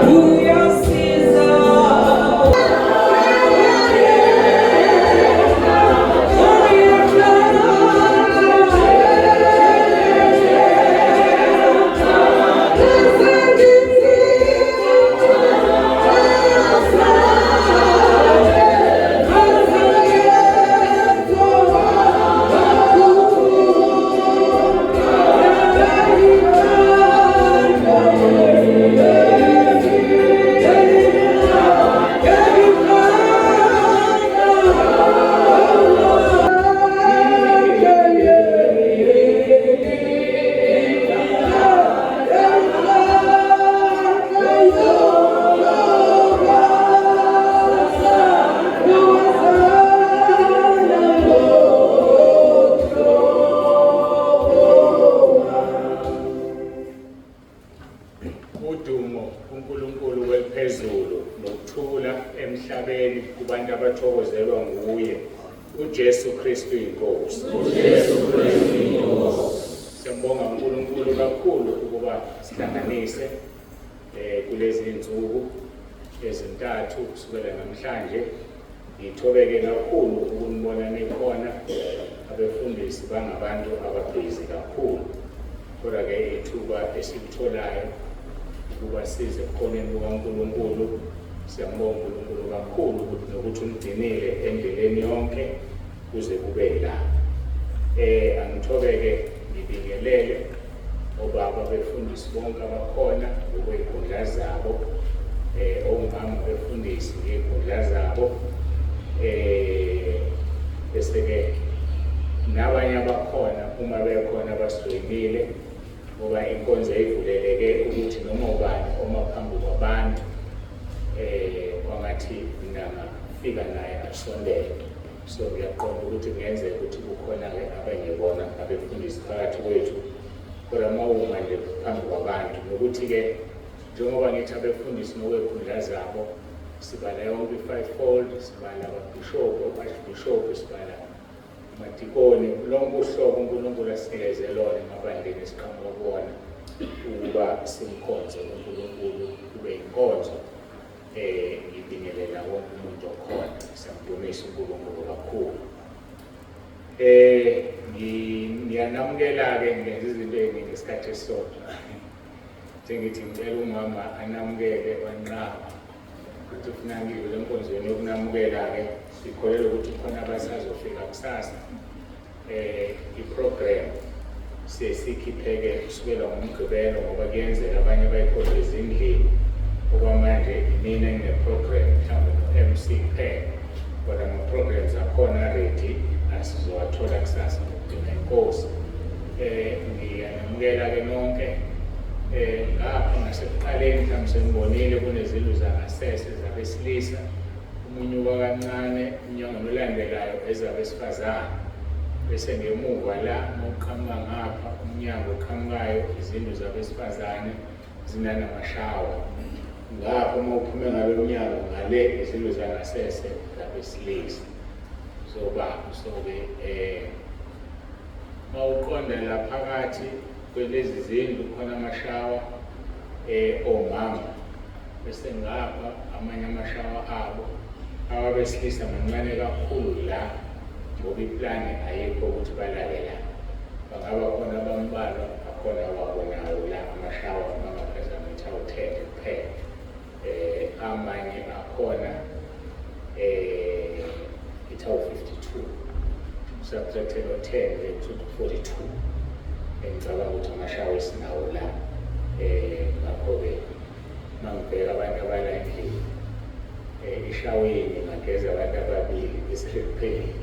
Uyasiza. Udumo kuNkulunkulu kweliphezulu nokuthula emhlabeni kubantu abathokozelwa nguye uJesu Kristu inkosi. UJesu Kristu inkosi. Siyambonga uNkulunkulu kakhulu ukuba sihlanganise kulezi insuku ezintathu kusukela namhlanje. Ngithobeke kakhulu ukunibona nikhona, abefundisi bangabantu ababhizi kakhulu. Kodwa-ke ithuba esilitholayo ukuba size ebukhoneni bukaNkulunkulu, siyambonga uNkulunkulu kakhulu nokuthi umgcinile endleleni yonke kuze kube la. Angithobeke ngibingelele obaba befundisi bonke abakhona ngokwey'khundla zabo, omama befundisi ngey'khundla zabo, bese-ke nabanye abakhona uma bekhona basijoyinile, ngoba inkonzo yayivuleleke ukuthi noma ubani oma phambi kwabantu kwangathi nangafika naye asondele. So ngiyaqonda ukuthi kungenzeka ukuthi kukhona-ke abangibona abefundisi phakathi kwethu, kodwa uma uma nje phambi kwabantu, nokuthi-ke njengoba ngithi abefundisi ngokwey'khundla zabo, sibala yonke i-fivefold, sibala ababhishobhi, o-archbishop, sibala amadikoni, lonke uhlobo uNkulunkulu asinikeze lona emabandleni esiqhamuka kuwona ukuba simkhonze uNkulunkulu, kube inkonzo. Ngibingelela wonke umuntu okhona, siyamdumisa uNkulunkulu kakhulu. Ngiyanamukela-ke, ngenza izinto ey'ningi ngesikhathi esisodwa. Njengithi ngicela umama anamukele, wanqaba ukuthi ufuna ngidlule enkonzweni yokunamukela-ke. Sikholelwa ukuthi khona abasazofika kusasa. I-program siye sikhipheke kusukela ngoMgqibelo, ngoba kuyenzeka abanye bayikhohlwe ezindlini. Okwamanje imina engine-program, mhlawumbe no-MC kuphela, kodwa ama-programs akhona ready, asizowathola kusasa ngokudinga inkosi. Ngiyanamukela-ke nonke. Ngapha ngasekuqaleni mhlawumbe senibonile kunezindlu zangasese zabesilisa, umunyuka kancane umnyango olandelayo ezabesifazane, bese ngemuva la mawuqhamuka ngapha umnyango oqhamukayo izindlu zabesifazane zinanamashawa, ngapha uma uphume ngalo mnyango ngale izindlu zangasese zabesilisa. So-ke mawuqonda la phakathi kwelezi zindlu khona amashawa omama, bese ngapha amanye amashawa abo awabesilisa mancane kakhulu la, ngoba iplani ayikho ukuthi balale la, bangaba khona abambalwa akhona awabonayo la amashawa bangaphazama awu-10 kuphela. Amanye akhona ithi awu-52, subtract no-10 to 42, engicabanga ukuthi amashawa esinawo la. Ngakho-ke mangibheka abantu abala endlini, ishawa yinye ngageza abantu ababili bese kuphelile.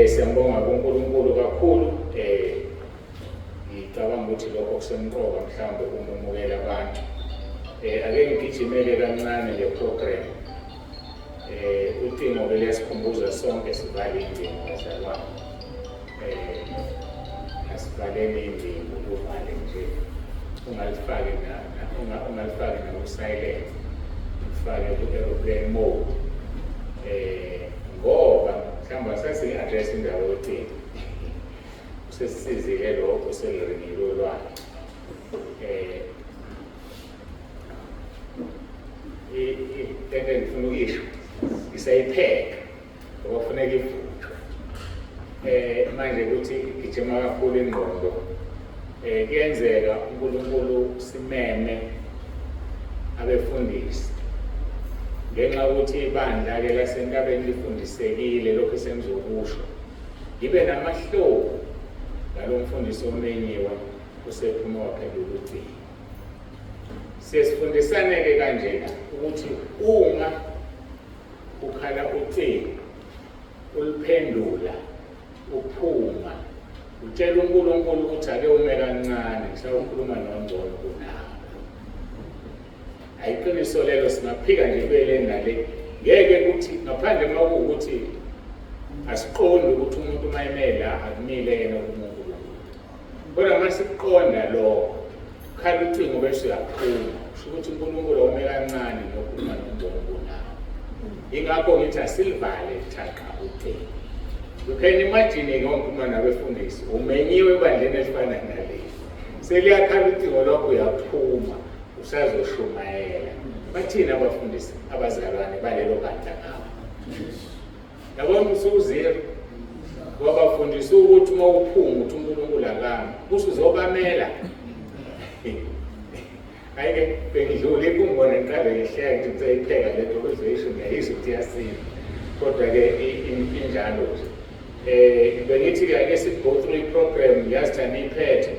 Siyambonga kuNkulunkulu kakhulu. Ngicabanga ukuthi lokho kusemqoka mhlawumbe uma umukela abantu. Ake ngigijimele kancane le program. Ucingo ke liyasikhumbuza sonke sivale indima bazalwane. Asivaleni indima, uvale nje, ungalifaki ungalifaki naku-silent, ufake ku-aeroplane mode, ngoba mhlawumbe asase-address indawo yocingo, usesisizile lokho, seliringile olwakhe. Lento engifuna ukuyisho ngisayipheka ngoba kufuneka ivuthwe. Manje ukuthi igijima kakhulu ingqondo. Kuyenzeka uNkulunkulu simeme abefundisi ngenxa yokuthi ibandla-ke lasentabeni lifundisekile lokhu esengizokusho, ngibe namahloni ngalo mfundisi omenyiwe usephume waphenduka ucingo. Siyesifundisane-ke kanjena ukuthi uma kukhala ucingo uliphendula uphuma utshela uNkulunkulu ukuthi ake ume kancane ngisawukhuluma nongcono kunawe. Ayiqiniso lelo, singaphika nje kuyele nale, ngeke kuthi ngaphandle uma kuwukuthi asiqondi ukuthi umuntu uma eme la akumile yena kumuntu. Kodwa uma sikuqonda lokho, khala ucingo bese uyaphuma, kusho ukuthi uNkulunkulu awume kancane nokhuluma nongcono kunawe. Yingakho ngithi asilivale thaqa ucingo. You can imagine-ke ngikhuluma nabefundisi, umenyiwe ebandleni elifana naleli, seliyakhala ucingo lwakho uyaphuma usazoshumayela. Bathini abafundisi abazalwane balelo bandla ngawo? Yabona usuzero wabafundisa ukuthi uma uphuma uthi uNkulunkulu akami usuzobamela. Ayike bengidlule kungibona ngiqale ngihleka ngithi ngisayipheka le nto kuzoyisho ngiyayizwa ukuthi iyasina, kodwa-ke injalo nje. Bengithi-ke ake si-go through i-program, ngiyazi thina niyiphethe,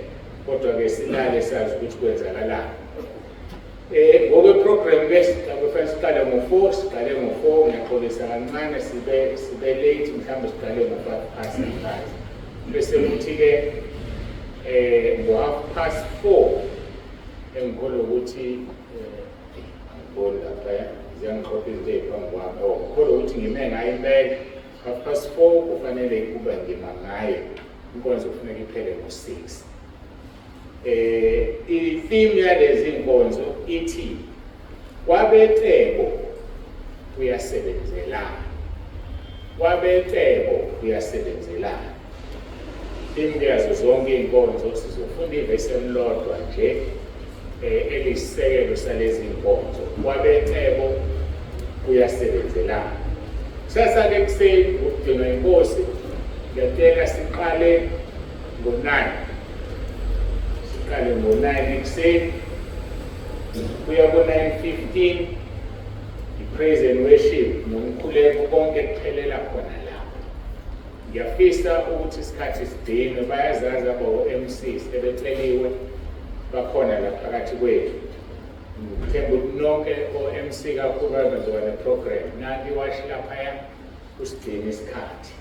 kodwa-ke silale sazi ukuthi kwenzakalani. Ngokwe-program ke kufanele siqale ngo-4, siqale ngo-4, ngiyaxolisa kancane sibe late, mhlawumbe siqale ngo-5:05. Bese kuthi-ke ngo-4:30 engikholwa ukuthi angiboni lapha ziyangiqopha izinto ey'phambi kwami. Oh, ngikholwa ukuthi ngime ngayo impela 4:30 kufanele kube ngima ngayo, inkonzo kufuneka iphele ngo-6. I-theme yalezi nkonzo ithi kwabecebo kuyasebenzelana, kwabecebo kuyasebenzelana. Theme yazo zonke iy'nkonzo, sizofunda ivesi elilodwa nje eliyisisekelo salezi nkonzo, kwabecebo kuyasebenzelana. Kusasa-ke ekuseni ngokugcinwa inkosi, ngiyacela siqale ngo-9, siqale ngo-9 ekuseni kuya ku-9:15, i-praise and worship nomkhuleko konke kuphelela khona lapho. Ngiyafisa ukuthi isikhathi sigcinwe, bayazazi abo-MCs ebeceliwe bakhona la phakathi kwethu. Ngithemba ukuthi nonke o-MC kakhulukazi bazoba ne-program, nanti iwashi laphaya usigcine isikhathi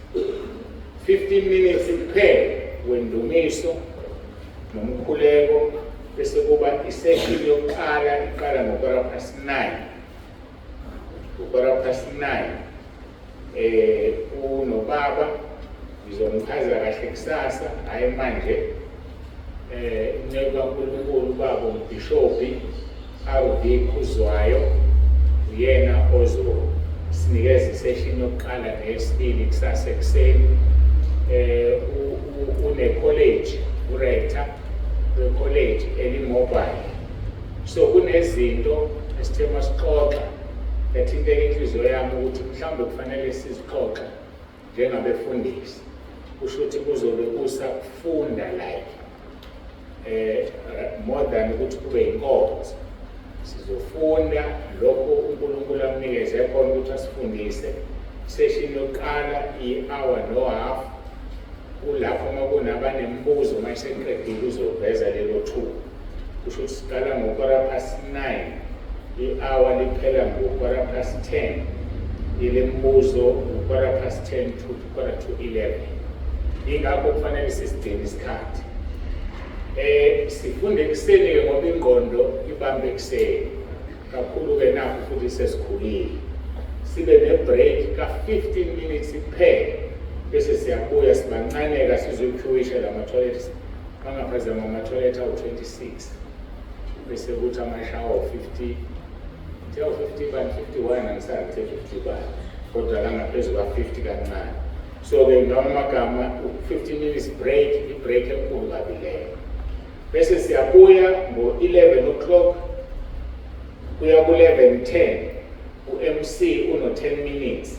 15 minutes kuphela wendumiso nomkhuleko, bese kuba isession yokuqala iqala ngo-9:15, ngo-9:15. Unobaba ngizomchaza kahle kusasa, hhayi manje. Inceku kaNkulunkulu ubaba umbhishobhi RV Khuzwayo uyena ozosinikeza isession yokuqala neyesibili kusasa ekuseni. Une-college, urector we-college eli-mobile, so kunezinto esithe masixoxa yathinteka inhliziyo yami ukuthi mhlawumbe kufanele sizixoxe njengabefundisi. Kusho ukuthi kuzobe kusakufunda like more than ukuthi kube inkonzo. Sizofunda lokho uNkulunkulu amnikeze khona ukuthi asifundise. Session yokuqala i-hour no half, kulapho uma kunabanemibuzo uma eseqedile uzoveza lelo thuba. Kusho ukuthi siqala ngo-9:15, i-hour liphela ngo-10:15, ile mbuzo ngo-10:15 to 10:45. Yingakho kufanele sisigcine isikhathi. Sifunde ekuseni-ke ngoba ingqondo ibambe ekuseni kakhulu-ke, nakho futhi sesikhulile. Sibe ne-break ka-15 minutes kuphela, bese siyabuya sibancane-ke sizoqueuisha lama-toilet bangaphazama ama-toilet awu-26, bese kuthi amashawa awu-50, awu-50 bani, 51, angisazi 50 bani, kodwa langaphezu kwa-50 kancane. So-ke ngawo amagama u-15 minutes break, i-break enkulu kabi leyo. Bese siyabuya ngo-11 o'clock kuya ku-11:10. U-MC uno-10 minutes,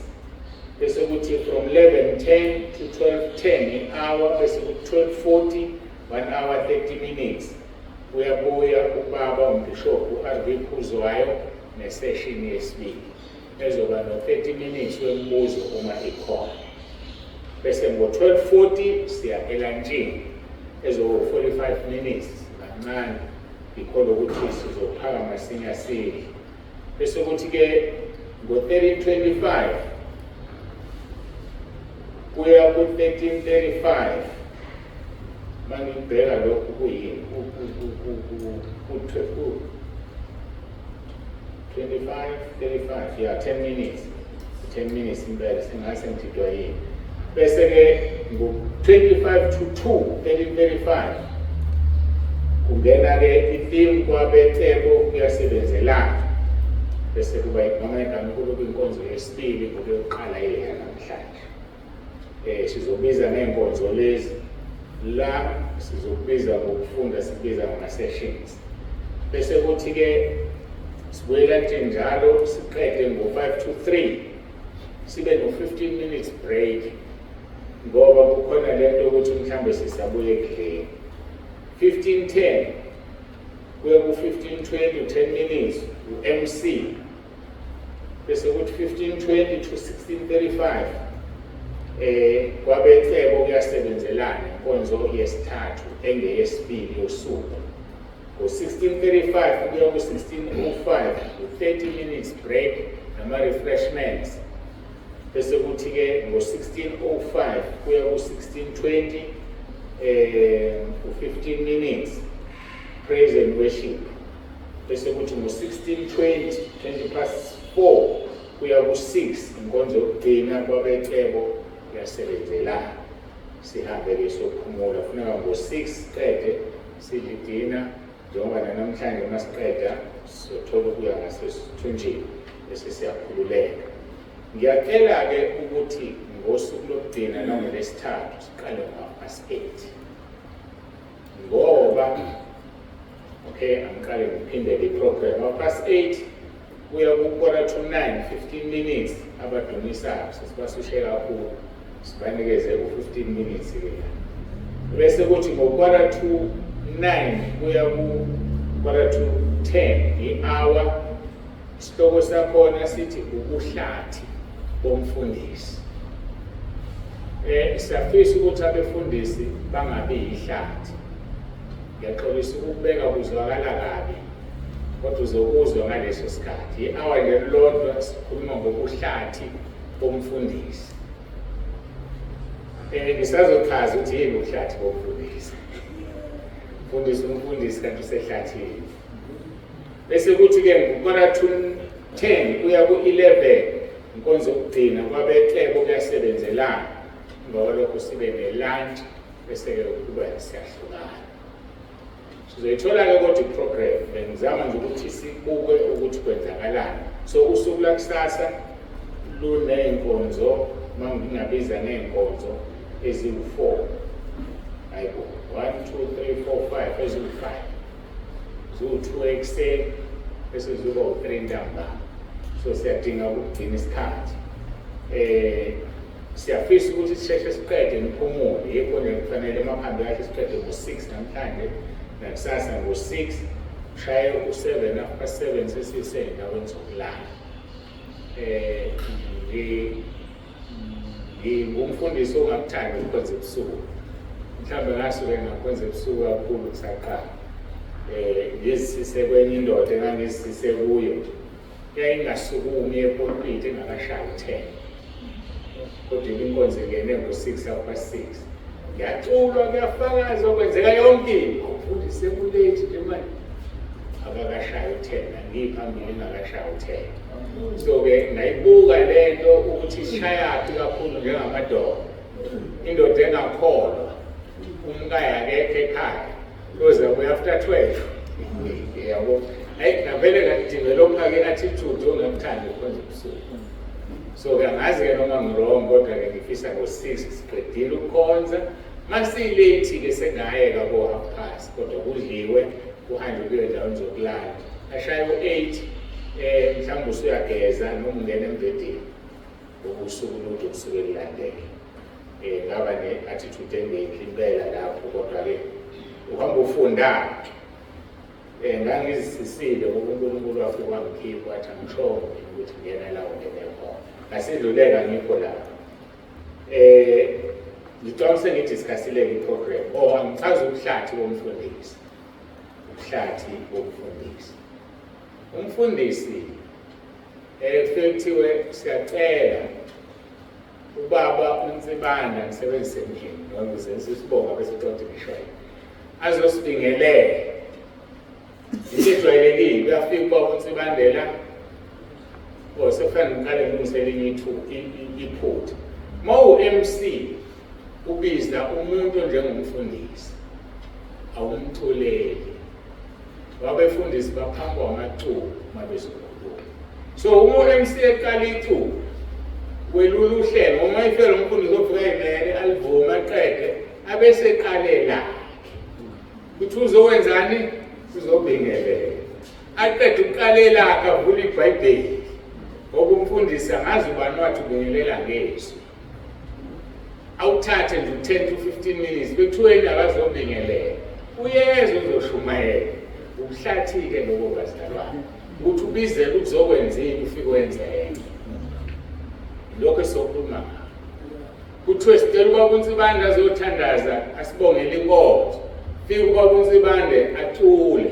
bese kuthi from 11:10 to 12:10 i-hour, bese ku-12:40 1 hour 30 minutes. Uyabuya ubaba umbhishobhu u-RV Khuzwayo ne-session yesibili ezoba no-30 minutes wemibuzo uma ikhona. Bese ngo-12:40 siya elantshini ezoku-45 minutes, kancane ngikholwa ukuthi sizophaka masinya sidle. Bese kuthi-ke ngo-13:25 kuya ku-13:35, mangibheka lokhu kuyini, ku 25 35, yeah, 10 minutes, 10 minutes impela, singase ngididwa yini. Bese-ke ngo-25 to 2, 13:35, kungena-ke i-theme kwabecebo kuyasebenzelana, bese kuba noma igama kuloku inkonzo yesibili ngokuyoqala ile yanamhlanje. Sizobiza ney'nkonzo lezi la, sizokubiza ngokufunda, sikubiza ngama-sessions. Bese kuthi-ke sibuyela nje njalo, siqede ngo-5 to 3, sibe no-15 minutes break ngoba kukhona lento ukuthi mhlambe sisabuye ekudleni. 15:10 kuya ku-15:20, 10 minutes u-MC. Bese kuthi 15:20 to 16:35 kwabecebo kuyasebenzelana, inkonzo yesithathu engeyesibili yosuku. Ngo-16:35 kuya ku-16:05, u-30 minutes break nama-refreshments. Bese kuthi-ke ngo-16:05 kuya ku-16:20, u-15 minutes praise and worship. Bese kuthi ngo-16:20, 20 past 4 kuya ku-6, inkonzo yokugcina kwabecebo kuyasebenzelana. Sihambe-ke siyophumula. Funeka ngo-6 siqede sidle idina, njengoba nanamhlanje uma siqeda sizothola ukuya ngasesithunjini bese siyakhululeka. Ngiyacela-ke ukuthi ngosuku lokugcina nangolwesithathu siqale ngo-8:30 ngoba, okay, angiqale ngiphinde le program. 8:30 kuya ku-8:45, 15 minutes abadumisayo, sesibasheshe kakhulu, sibanikeze u-15 minutes ke la. Bese kuthi ngo-8:45 kuya ku-9:45, i-hour, isihloko sakhona sithi ubuhlathi bomfundisi. Siyafisa ukuthi abefundisi bangabi yihlathi. Ngiyaxolisa ukubeka kuzwakala kabi, kodwa uzokuzwa ngaleso sikhathi. I-hour nje lodwa sikhuluma ngobuhlathi bomfundisi. Ngisazochaza ukuthi yini ubuhlathi bomfundisi. Mfundisi umfundisi kanti usehlathini. Bese kuthi-ke ngo-9:45 kuya ku-11, inkonzo yokugcina kwabecebo kuyasebenzelana. Ngoba lokho sibe ne-lunch, bese-ke kuba siyahlukana. Sizoyithola-ke kodwa i-program, bengizama nje ukuthi sibuke ukuthi kwenzakalani. So usuku lakusasa luney'nkonzo, uma ngingabiza ngey'nkonzo eziwu-4, hayibo, 1 2 3 4 5, eziwu-5, ziwu-2 ekuseni bese ziba u-3 ntambama. So siyadinga ukugcina isikhathi. Siyafisa ukuthi sisheshe siqede niphumule, yikho nje kufanele emahambe kahle siqede ngo-6 namhlanje nakusasa ngo-6, shaye u-7, half past 7 sesisey'ndaweni zokulala. Ngingumfundisi ongakuthandi ukukhonza ebusuku, mhlawumbe ngasuke ngakhonza ebusuku kakhulu kusaqala. Ngizisise kwenye indoda engangizisise kuyo, yayingasukumi epulpit engakashayi u-10, kodwa inkonzo ingene ngo-6, half past 6. Kuyaculwa, kuyafakazwa, kwenzeka yonke into. Umfundisi seku-late nje manje, akakashayi u-10, angiyiphambili engakashayi u-10. So-ke ngayibuka lento ukuthi ishayaphi kakhulu njengamadoda. Indoda engakholwa, umkaya akekho ekhaya, uyoze abuye after 12, yabo. Hayi, ngavele nga-develop-a-ke attitude ongakuthandi ukukhonza ebusuku. So-ke angazi-ke noma ngi-wrong, kodwa-ke ngifisa ngo-6 siqedile ukukhonza. Masiyi-late-ke sengayeka ko-half past, kodwa kudliwe, kuhanjwe kuyo endaweni zokulala, ashaye u-8. Mhlawumbe usuyageza noma ungena embhedeni, ubusuku lude kusuke kulandele. Ngaba ne-attitude engeyinhle impela lapho, kodwa-ke uhamba ufunda. Ngangizisisile ngoba uNkulunkulu wafika wangikhipha, wathi angishongo mina ukuthi ngena la ungene khona. Ngasidluleka ngikho lapho. Ngicabanga sengidiscussile i-program. Oh, angichazi ubuhlathi bomfundisi. Ubuhlathi bomfundisi. Umfundisi kufike kuthiwe siyacela ubaba uNsibanda, ngisebenzise mina noma ngisebenzise isibongo bese uqonda ngisho yena, azosibingelela. Into ejwayelekile, uyafika ubaba uNsibandela, oh, sekufanele ngiqale ngilungise elinye iphutha. Uma uwu-MC ubiza umuntu onjengomfundisi, awumculeli. Wabefundisi baphambwa amaculo uma bezokhuluma. So uma u-MC eqala iculo, welula uhlelo, uma ifela umfundisi ofika eyimele alivume aqede, abese eqale lakhe. Kuthi uzowenzani? Uzobingelela. Aqede ukuqale lakhe, avule iBhayibheli. Ngoba umfundisi angazi ubani wathi ubingelela ngezwi. Awuthathe nje u-10 to 15 minutes, bekuthiweni akazobingelela. Uyeza uzoshumayela. Ubuhlathi-ke lobo bazalwane. Ukuthi ubizele ukuzokwenza into, ufike wenzeke. Lokho esizokhuluma ngakho. Kuthiwe sicela ubaba uNsibande azothandaza, asibongele inkonzo. Fika ubaba uNsibande acule,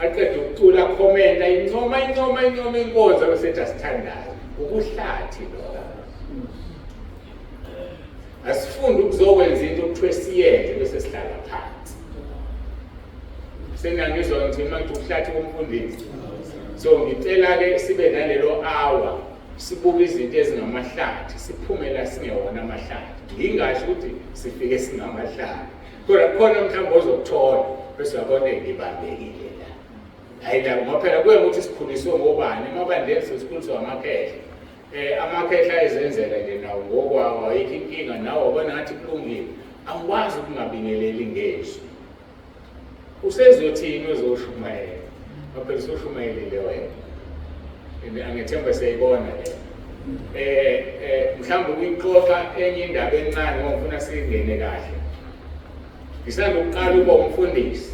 aqede ukucula akhomenta, incoma incoma incoma inkonzo, bese ethi asithandaze. Ubuhlathi lokho. Asifunde ukuzokwenza into okuthiwe siyenze bese sihlala phansi. Senangizwa ngithi uma ngithi ubuhlathi bomfundisi. So ngicela-ke sibe nalelo hour, sibuke izinto ezingamahlathi, siphume la singewona amahlathi. Ngingasho ukuthi sifike singamahlathi, kodwa khona mhlawumbe ozokuthola bese uyabona ngibambekile la. Hayi la, ngoba phela kuye ukuthi sikhuliswe ngobani, emabandleni sesikhuliswe amakhehla. Amakhehla ayezenzela nje nawo ngokwawo, ayikho inkinga nawo, wabona ngathi kulungile. Angikwazi ukungabingeleli ngezwi. Usezothini uzoshumayela? Phela usushumayelile wena. Angethemba siyayibona le. Mhlawumbe ukuyixoxa enye indaba encane ngoba ngifuna singene kahle. Ngisanda ukuqala ukuba umfundisi.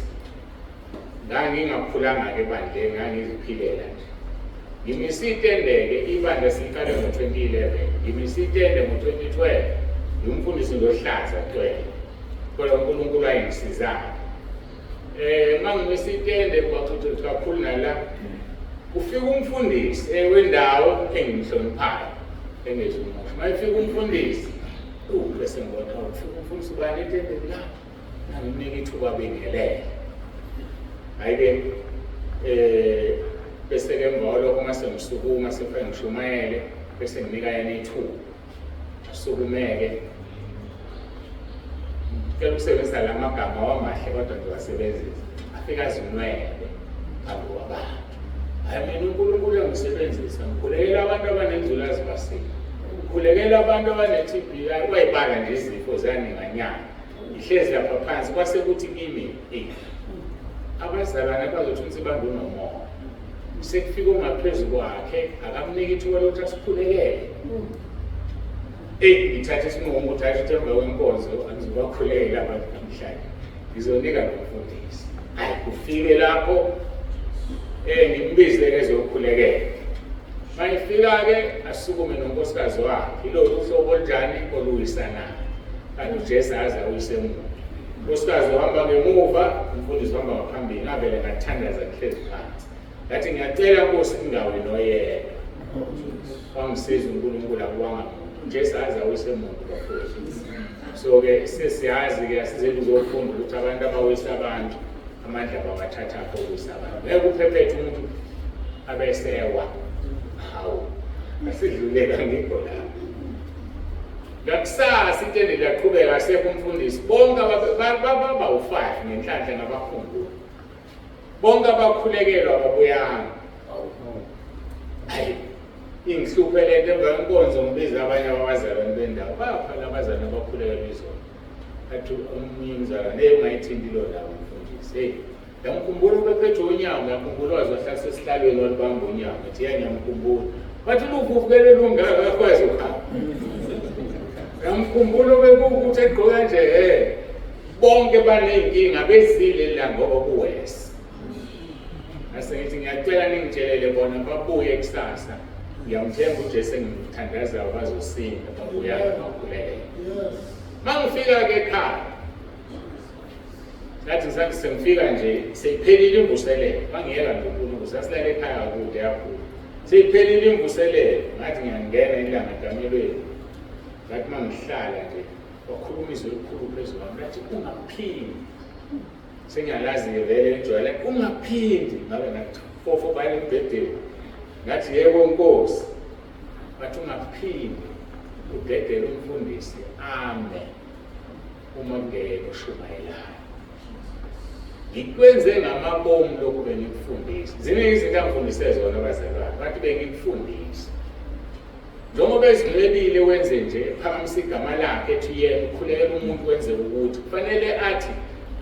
Ngangingakhulanga-ke ebandleni, ngangiziphilela nje. Ngimise itende-ke, ibandla siliqale ngo-2011. Ngimise itende ngo-2012. Ngimfundisi ndohlaza cwele. Kodwa uNkulunkulu wayengisizayo. Uma ngimisa itende kwaxoxo kakhulu nala, kufika umfundisi wendawo engimhloniphayo, engezumusho. Uma efika umfundisi, bese ngibona ufika umfundisi ubani etendeni la, angimnika ithuba abingelele. Hhayi-ke bese-ke emva kwalokho uma sengisukuma sekufanele ngishumayele, bese nginika yena ithuba asukumeke. Ngicela ukusebenzisa la magama wamahle kodwa ngiwasebenzisa. Afike azinwebe phambi kwabantu. Hhayi, mina uNkulunkulu uyangisebenzisa, ngikhulekela abantu abanengculazi basile, ngikhulekela abantu abane-TB, wayibala nje izifo zaninganyana. Ngihlezi lapha phansi kwase kuthi kimi, eyi, abazalwane bazothi uNsibande unomoya. Sekufika ongaphezu kwakhe, akamniki ithuba lokuthi asikhulekele. Eyi, ngithathe isinqumo ukuthi hhayi, futhi emva kwenkonzo angizobakhulekela abantu namhlanje, ngizonika lo mfundisi. Hhayi, kufike lapho ngimbize-ke ezokhulekela. Mayifika-ke asukume nonkosikazi wakhe, ilolu hlobo olunjani oluwisanayo. Kanti uJesu aze awise muntu. Unkosikazi uhamba ngemuva, umfundisi uhamba ngaphambili. Ngavele ngathandaza ngihlezi phansi. Ngathi ngiyacela Nkosi kungawi noyedwa. Wangisiza uNkulunkulu, akuwanga muntu. UJesu aze awise muntu bafowethu. So-ke sesiyazi-ke, asizeli uzofunda ukuthi abantu abawisa abantu amandla bawathatha okuwisa abantu. Ngeke uphephethe umuntu abesewa. Hawu, asidluleka ngikho lapho. Ngakusasa itende liyaqhubeka, asekho umfundisi. Bonke baba u-5 ngenhlanhla ngabakhumbula. Bonke abakhulekelwa ababuyanga. Hayi, ingihluphe lento. Emva kwenkonzo ngibiza abanye abazalwane bendawo. Bapha labazalwane abakhulekelwa izolo. Athi omunye umzalwane, hey, ungayithinti ilo ndawo mfundisi. Hey, Ngiyamkhumbula ubephethwe unyawo, ngiyakhumbula waze wahlala sesihlalweni walibamba unyawo. Ngithi ya ngiyamkhumbula. Bathi luvuvukele lungaka akakwazi ukuhamba. Ngiyamkhumbula obekuwukuthi egqoka nje he. Bonke baney'nkinga bezile la ngoba kuwesi. Ngase ngithi ngiyacela ningitshelele bona babuye kusasa. Ngiyamthemba uJesu engimthandazayo bazosinda babuya bakhuleke. Mangifika-ke ekhaya ngathi ngisathi sengifika nje seyiphelile imvuselelo bangiyeka nje uNkulunkulu sasilale ekhaya kude kakhulu seyiphelile imvuselelo ngathi ngiyangena ilanga ekamelweni ngathi uma ngihlala nje wakhuluma izwi elikhulu phezu kwami lathi ungaphindi sengiyalazi-ke vele lijwayele ungaphindi ngabe ngathi fofo bayini embhedeni ngathi yebo nkosi bathi ungaphindi udedele umfundisi ame uma kungeyena oshumayelayo. Ngikwenze ngamabomu lokhu bengikufundisa. Ziningi izinto angifundise zona abazalwane, bathi bengikufundisa. Njengoba ezinwebile wenze nje ephakamisa igama lakhe ethi yena ukhulekela umuntu wenze ukuthi kufanele athi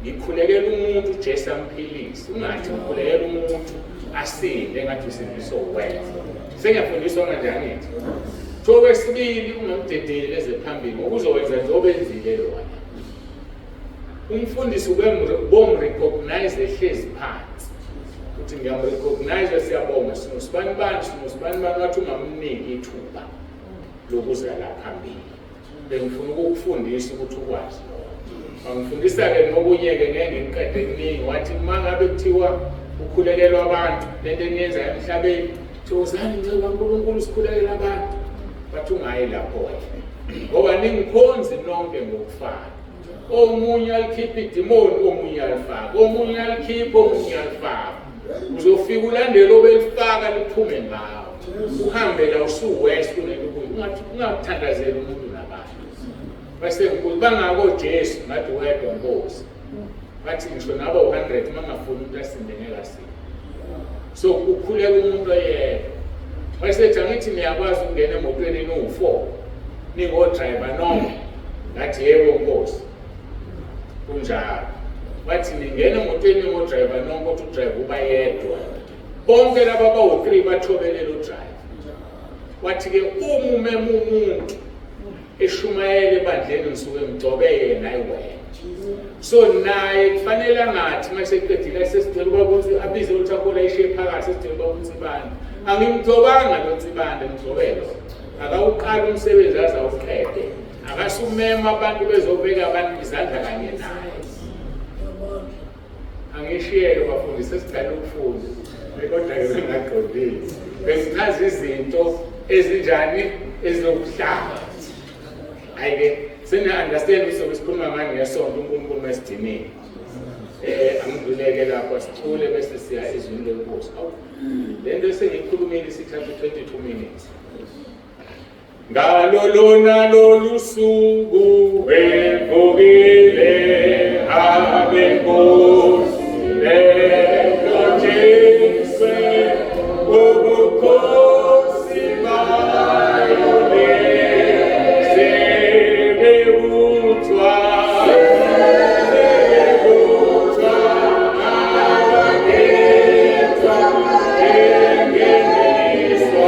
ngikhulekela umuntu uJesu amphilise ungathi ngikhulekela umuntu asinde engathi usindiswa wena sengiyafundiswa kanjani ngithi Okwesibili ungamdedeli eze phambili ngoba uzowenza njengoba enzile lona. Umfundisi ubomrecognize ehlezi phansi. Uthi ngiyamrecognize siyabonga sinosibani bani sinosibani bani wathi ungamniki ithuba lokuza la phambili. Bengifuna ukukufundisa ukuthi ukwazi lokho. Wangifundisa-ke nokunye-ke ngeke ngiqede kuningi wathi uma ngabe kuthiwa ukhulekelwa abantu lento eniyenzayo emhlabeni thokozani nceku kaNkulunkulu sikhulekela abantu bathi ungayi lapho wena ngoba ningikhonzi nonke ngokufana omunye alikhipha idimoni omunye alifaka omunye alikhipha omunye alifaka uzofika ulandele obelifaka liphume ngawo uhambe la usuwest kunento ungathandazeli umuntu nabantu Base ngibuza bangako Jesu ngathi wedwa Nkosi. Bathi ngisho nabo 100 mangafuni umuntu asinde ngeke asinde. So ukhuleka umuntu oyedwa. Wayesethi angithi niyakwazi ukungena emotweni niwu-4 ningo-driver nonke. Ngathi yebo Nkosi. Kunjalo. Wathi ningena emotweni ningo-driver nonke kodwa udriver uba yedwa. Bonke laba bawu-3 bathobele lo driver. Wathi-ke uma umema umuntu eshumayela ebandleni ngisuke ngigcobe yena hayi wena so naye kufanele angathi uma seqedile sesicela uba ukuthi abize ukuthi akhola ishiye phakathi sesicela uba uNsibande angimgcobanga lo Nsibande ngigcobe lo akawuqala umsebenzi aze awuqede akasumema abantu bezobeka abantu izandla kanye naye Angishiyeke bafundisi sesiqala ukufunda kodwa-ke bengingaqondile bengichaza izinto ezinjani ezilokuhlala hhayi-ke seniya-understand ukuthi sobe sikhuluma ngani ngesonto uNkulunkulu mesidinile angidluleke lapho sicule bese siya ezwini lenkosi awu le nto esengiyikhulumile isithatha u-22 minutes Ngalo lona lolu suku evukile abenkosi egotshiswe ubukhosi bayo sebebuthwa sebebuthwa abakhethwa engeniswa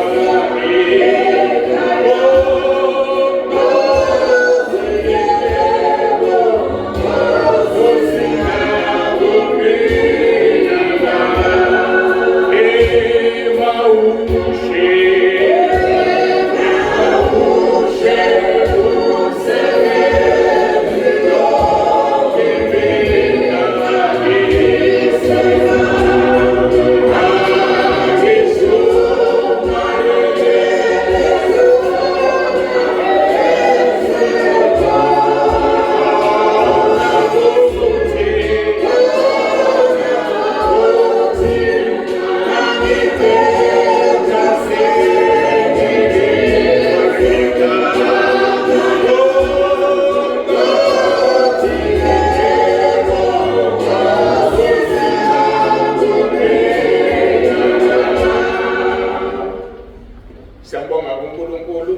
Siyabonga kuNkulunkulu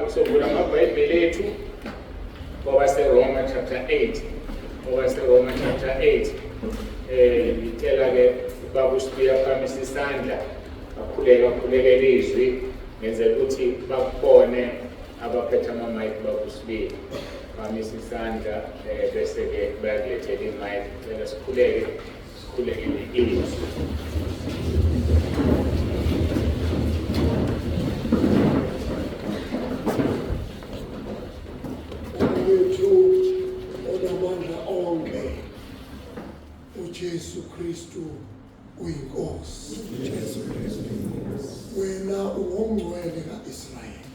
sovula amaBhayibheli ethu kwabaseRoma chapter 8 kwabaseRoma chapter 8. Ngicela ke ubaba uSibiya aphamise isandla akhuleke, akhulekele izwi, ngenzela ukuthi bakubone abaphethe ama-mic. Baba uSibiya, phakamisa isandla, bese-ke bayakulethela i-mic. Cela sikhuleke, sikhulekele izwi. Wethu onamandla onke, uJesu Kristu uyiNkosi. Jesu Kristu iNkosi. Wena ungongcwele kaIsrayeli,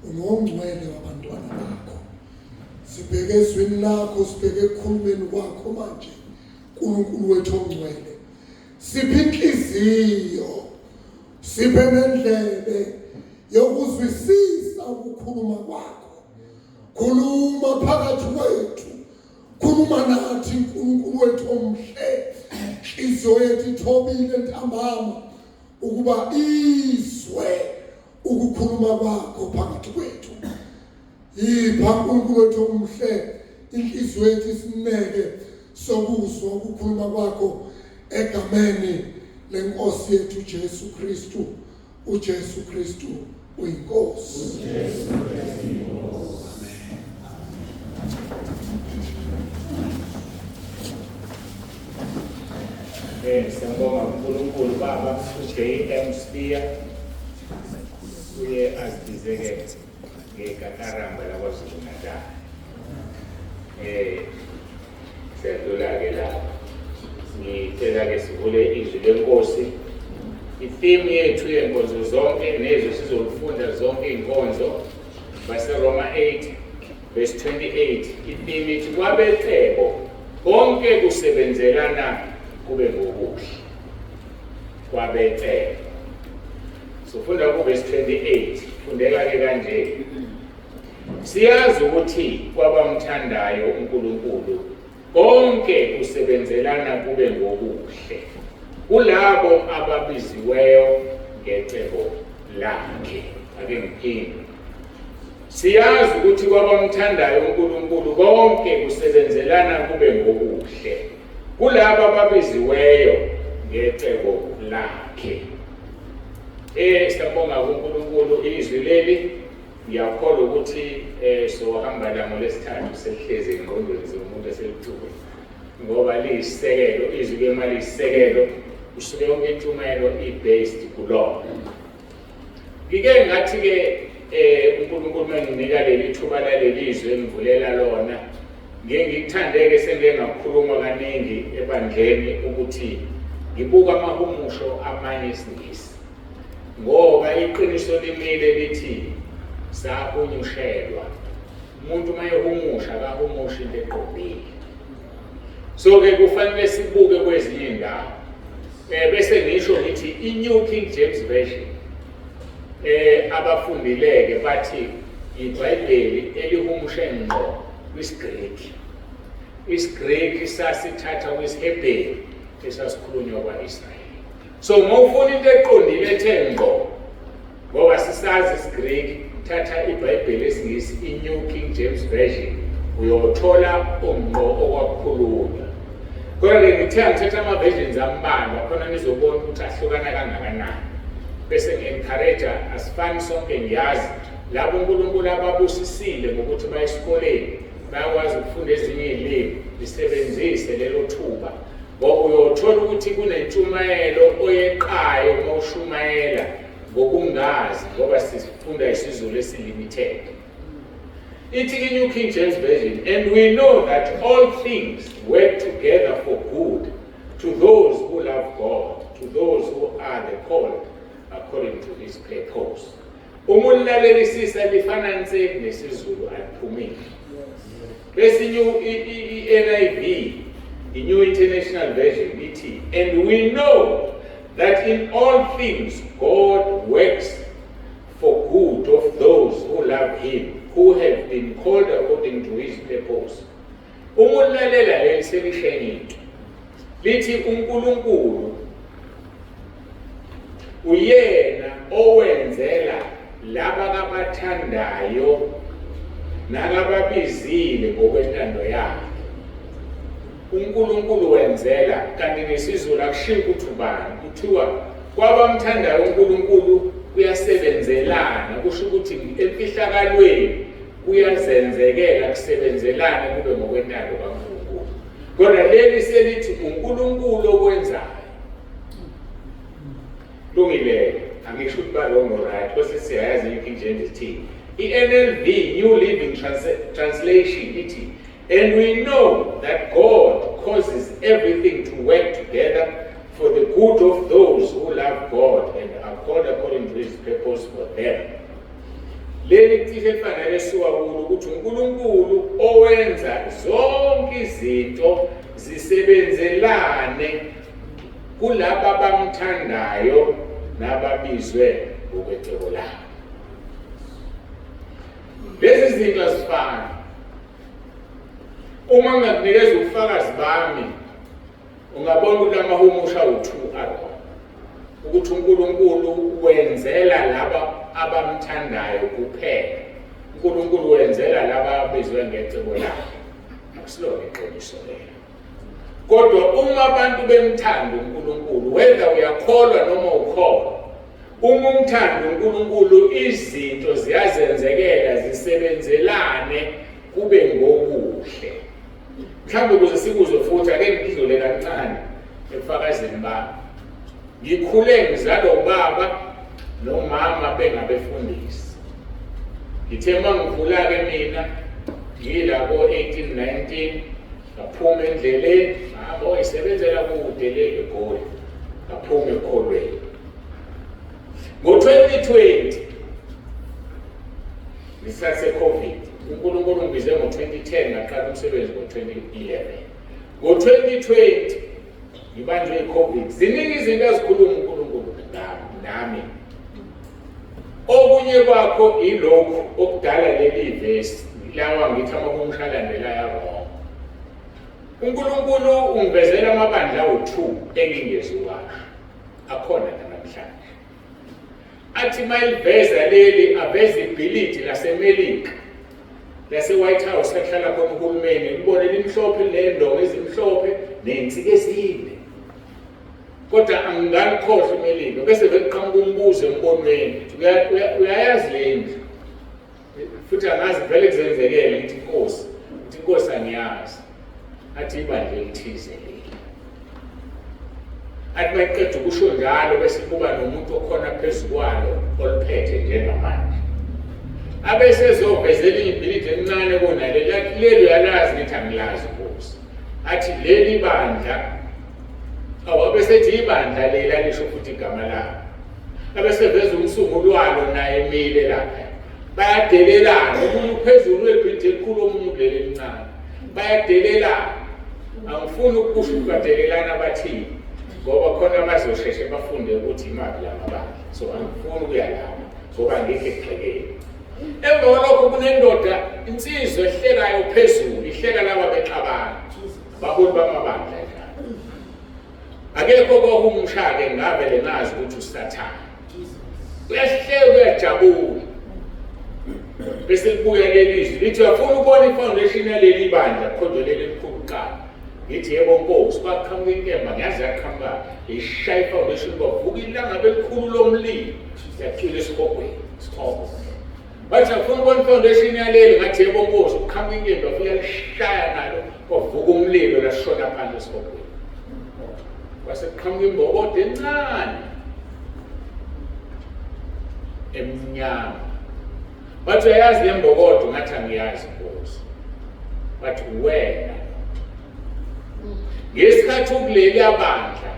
ungongcwele wabantwana bakho. Sibheke ezwini lakho, sibheke ekukhulumeni kwakho manje, uNkulunkulu wethu ongcwele. Siphe inhliziyo, siphe nendlebe yokuzwisisa ukukhuluma kwakho. Khuluma phakathi kwethu, khuluma nathi, uNkulunkulu wethu omhle. Inhliziyo yethu ithobile ntambama ukuba izwe ukukhuluma kwakho phakathi kwethu. Yipha, uNkulunkulu wethu omhle, inhliziyo yethu isineke sokuzwa ukukhuluma kwakho, egameni lenkosi yethu Jesu Kristu. uJesu Kristu uyiNkosi. Jesu Kristu iNkosi. Siyabonga uNkulunkulu. Baba uJM Sibiya uye azibize-ke ngekakaramba laKwaZulu Natal. Siyadlula-ke lapho. Ngicela-ke sivule izwi lenkosi. I-theme yethu yenkonzo zonke nezwi sizolifunda zonke iy'nkonzo, baseRoma 8 verse 28. I-theme ithi kwabecebo konke kusebenzelana kube ngokuhle. Kwabecebo. Sifunda ku-verse 28, fundeka-ke kanje: Siyazi ukuthi kwabamthandayo uNkulunkulu konke kusebenzelana kube ngokuhle, kulabo ababiziweyo ngecebo lakhe. Ake ngiphinde: siyazi ukuthi kwabamthandayo uNkulunkulu konke kusebenzelana kube ngokuhle, kulabo ababiziweyo ngecebo lakhe. Siyabonga kuNkulunkulu izwi leli. Ngiyakholwa ukuthi sohamba la ngolesithathu selihlezi engqondweni zomuntu eselithuke, ngoba liyisisekelo izwi ke. Mali liyisisekelo, usuke yonke intshumayelo i-based kulona. Ngike ngathi-ke uNkulunkulu manginika leli thuba laleli zwi, engivulela lona, ngike ngikuthande-ke, sengike ngakhuluma kaningi ebandleni ukuthi ngibuka amahumusho amanye esiNgisi, ngoba iqiniso limile lithi sahunyushelwa. Umuntu uma ehumusha akahumushi into eqondile, so-ke kufanele sibuke kwezinye iy'ndawo. Bese ngisho ngithi i-New King James Version, abafundileke bathi iBhayibheli elihumushe ngqo kwisiGreki. IsiGreki sasithatha kwisiHebheru esasikhulunywa kwa-Israyeli. So uma ufuna into eqondile ethe ngqo, ngoba sisazi isiGreki, thatha iBhayibheli esiNgisi, i-New King James Version, uyothola ungqo okwakukhulunywa. Kodwa-ke ngithe angithatha ama-versions ambalwa khona nizobona ukuthi ahlukana kangakanani, bese ngi-encourage. Asifani sonke, ngiyazi labo uNkulunkulu ababusisile ngokuthi baye esikoleni, bayakwazi ukufunda ezinye iy'limi, lisebenzise lelo thuba, ngoba uyothola ukuthi kunentshumayelo oyeqayo uma ushumayela ngokungazi, ngoba sifunda isiZulu esi-limited. Ithi i-New King James Version, "And we know that all things work together for good to those who love God, to those who are the called according to his purpose." Uma ulilalelisisa lifana nse nesiZulu, aliphumile. Bese i-NIV, i-New International Version, ithi, "And we know that in all things God works for good of those who love him, who have been called according to his purpose." Uma ulalela leli selishenye into, lithi uNkulunkulu uyena owenzela laba kabathandayo nakababizile ngokwentando yakhe. uNkulunkulu wenzela, kanti nesiZulu akushiwo ukuthi ubani, kuthiwa kwabamthandayo uNkulunkulu kuyasebenzelana, kusho ukuthi emfihlakalweni kuyazenzekela kusebenzelane kube ngokwentando kaNkulunkulu. Kodwa leli selithi uNkulunkulu okwenzayo. Lungile, angisho ukuthi ba wrong or right, kodwa siyayazi i-King James ithini. I-NLV, New Living Translation, ithi, "And we know that God causes everything to work together for the good of those who love God and are called according to his purpose for them." Leli cishe kufanele siwakulo ukuthi uNkulunkulu owenza zonke izinto zisebenzelane kulaba abamthandayo nababizwe ngokwecebo lakhe. Lezi zinto azifani. Uma ngingakunikeza ubufakazi bami, ungabona ukuthi amahumusha awu-two akhona, ukuthi uNkulunkulu wenzela laba abamthandayo kuphela, uNkulunkulu wenzela laba abizwe ngecebo lakhe. Akusilona iqiniso lelo. Kodwa uma abantu bemthanda uNkulunkulu, whether uyakholwa noma ukholwa, uma umthanda uNkulunkulu izinto ziyazenzekela zisebenzelane kube ngokuhle. Mhlawumbe ukuze sikuzwe futhi ake ngidlule kancane ebufakazini bami. Ngikhule ngizalwa ubaba nomama bengabefundisi. Ngithe uma ngikhula-ke mina ngilabo 18 19 ngaphuma endleleni, ngahamba oyisebenzela kude le eGoli, ngaphuma ekholweni. Ngo-2020 ngesikhathi se-COVID, uNkulunkulu ungibize ngo-2010 ngaqala umsebenzi ngo-2011. Ngo-2020 ngibanjwe i-COVID. Ziningi izinto azikhuluma uNkulunkulu nami. Okunye kwakho ilokhu okudala leli vesi lawa ngithi amahumusha alandelayo wrong. uNkulunkulu ungivezela amabandla awu-2 engingeziwasho akhona namhlanje. Athi mayiveza leli aveze ibhilidi laseMelika lase-White House ekuhlala khona uhulumeni, libone limhlophe liney'ndonga ezimhlophe ney'nsika ezinde, kodwa angingalikhohlwa iMelika. Bese vele kuqhamuka umbuzo embonweni, uyayazi le ndlu futhi angazi vele kuzenzekele. Ngithi inkosi, ngithi inkosi angiyazi. Athi ibandla elithize leli. Athi mayiqeda ukusho njalo bese kuba nomuntu okhona phezu kwalo oliphethe njengamanje, abese ezovezela elinye ibhilidi elincane kunaleli. Athi leli uyalazi? Ngithi angilazi nkosi. Athi leli bandla awu, abesethi ibandla leli, alisho futhi igama lalo, abeseveza umsunguli walo naye emile lapha. Bayadelelana, omunye uphezulu webhilidi elikhulu, omunye kuleli elincane, bayadelelana. Angifuni ukusho ukuthi badelelana bathini, ngoba khona abazosheshe bafunde ukuthi imaphi la mabandla, so angifuni ukuya lapho ngoba ngikho ekugxekeni. Emva kwalokho kunendoda, insizwa ehlekayo phezulu, ihleka laba bexabana, abaholi bamabandla njalo. Akekho kohumusha-ke, ngavele ngazi ukuthi uSathane uyahleka, uyajabula. Bese libuya leli zwi lithi, uyafuna ukubona i-foundation yaleli bandla kodwa leli elikhulu kuqala? Ngithi yebo nkosi. Kwaqhamuka inkemba, ngiyazi yaqhamuka, ishaya i-foundation, kwavuka ilangabi elikhulu lomlilo, yacwila esihogweni, isihogo. Bathi afuna ukubona i-foundation yaleli? Ngathi yebo nkosi. Kuqhamuka inkemba, yafika lishaya nalo, kwavuka umlilo, lashona phansi esihogweni. Kwase kuqhamuka imbokodo encane emnyama. Bathi uyayazi le mbokodo? Ngathi angiyazi nkosi. Bathi wena ngesikhathi ukuleli bandla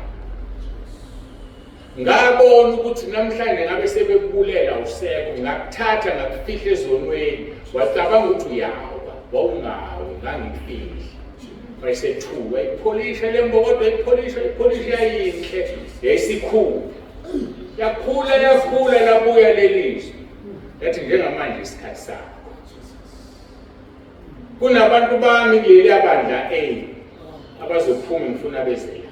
ngabona ukuthi namhlanje ngabe sebekubulela usekho, ngakuthatha ngakufihla ezonweni, wacabanga ukuthi uyawa, wawungawi, ngangikufihla. Wayesethuka, wayipholisha le mbokodo, wayipholisha, wayipholisha, yayinhle, yayisikhula, yakhula, yakhula. Labuya lelizwi yathi njengamanje isikhathi sakho, kunabantu bami kuleliya bandla A abazophuma, ngifuna bezela,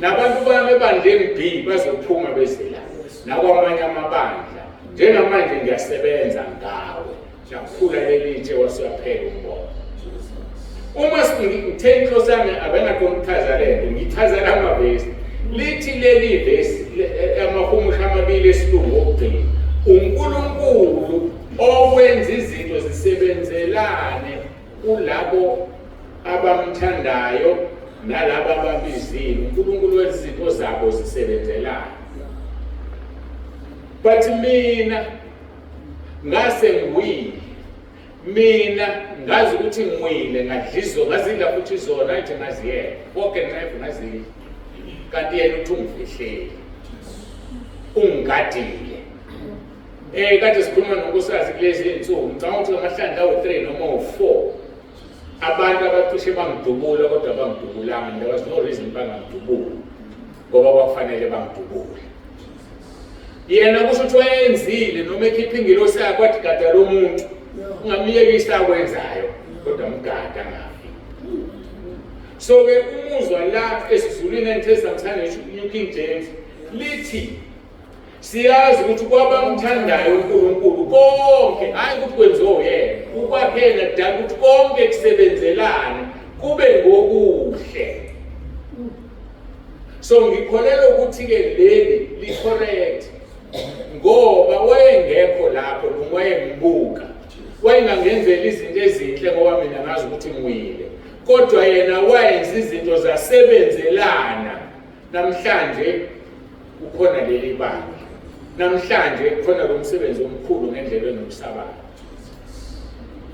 nabantu bami ebandleni B bazophuma bezela, nakwamanye amabandla. Njengamanje ngiyasebenza ngawe. Yakhula lelitshe, wasuyaphela umbono. Uma ngithe inhloso yami abengaqonda ukuchaza le nto, ngichaza la mavesi. Lithi leli vesi amahumusha amabili esilungu okugcina, uNkulunkulu owenza izinto zisebenzelane kulabo abamthandayo nalabo ababizile. uNkulunkulu wenza izinto zabo zisebenzelane. But mina ngase ngiwile, mina ngazi ukuthi ngiwile, ngadlizo ngazidla futhi zona ithi ngaziyeka fork and knife ngazidla, kanti yena uthi ungifihlile, ungigadile. Kade sikhuluma nonkosikazi kulezi iy'nsuku, ngicabanga ukuthi ngamahlandla awu-3 noma awu-4 abantu abacishe bangidubula, kodwa bangidubulanga. There was no reason bangangidubuli, ngoba kwakufanele bangidubule. Yena kusho ukuthi wayenzile noma ekhipha ingilosi yakhe wathi gada lo muntu, ungamyekisa akwenzayo, kodwa mgada angafi. So-ke umuzwa la esiZulwini engithe samthanda New King James lithi siyazi ukuthi kwabamthandayo uNkulunkulu konke, hayi ukuthi kwenziwe uyena, ukwakhena kudala ukuthi konke kusebenzelane kube ngokuhle. So ngikholelwa ukuthi-ke leli li-correct, ngoba wayengekho lapho noma wayembuka, wayengangenzela izinto ezinhle ngoba mina ngazi ukuthi ngiwile, kodwa yena wayenza izinto zasebenzelana. Namhlanje kukhona leli bandla, namhlanje kukhona lo msebenzi omkhulu ngendlela enokusabayo.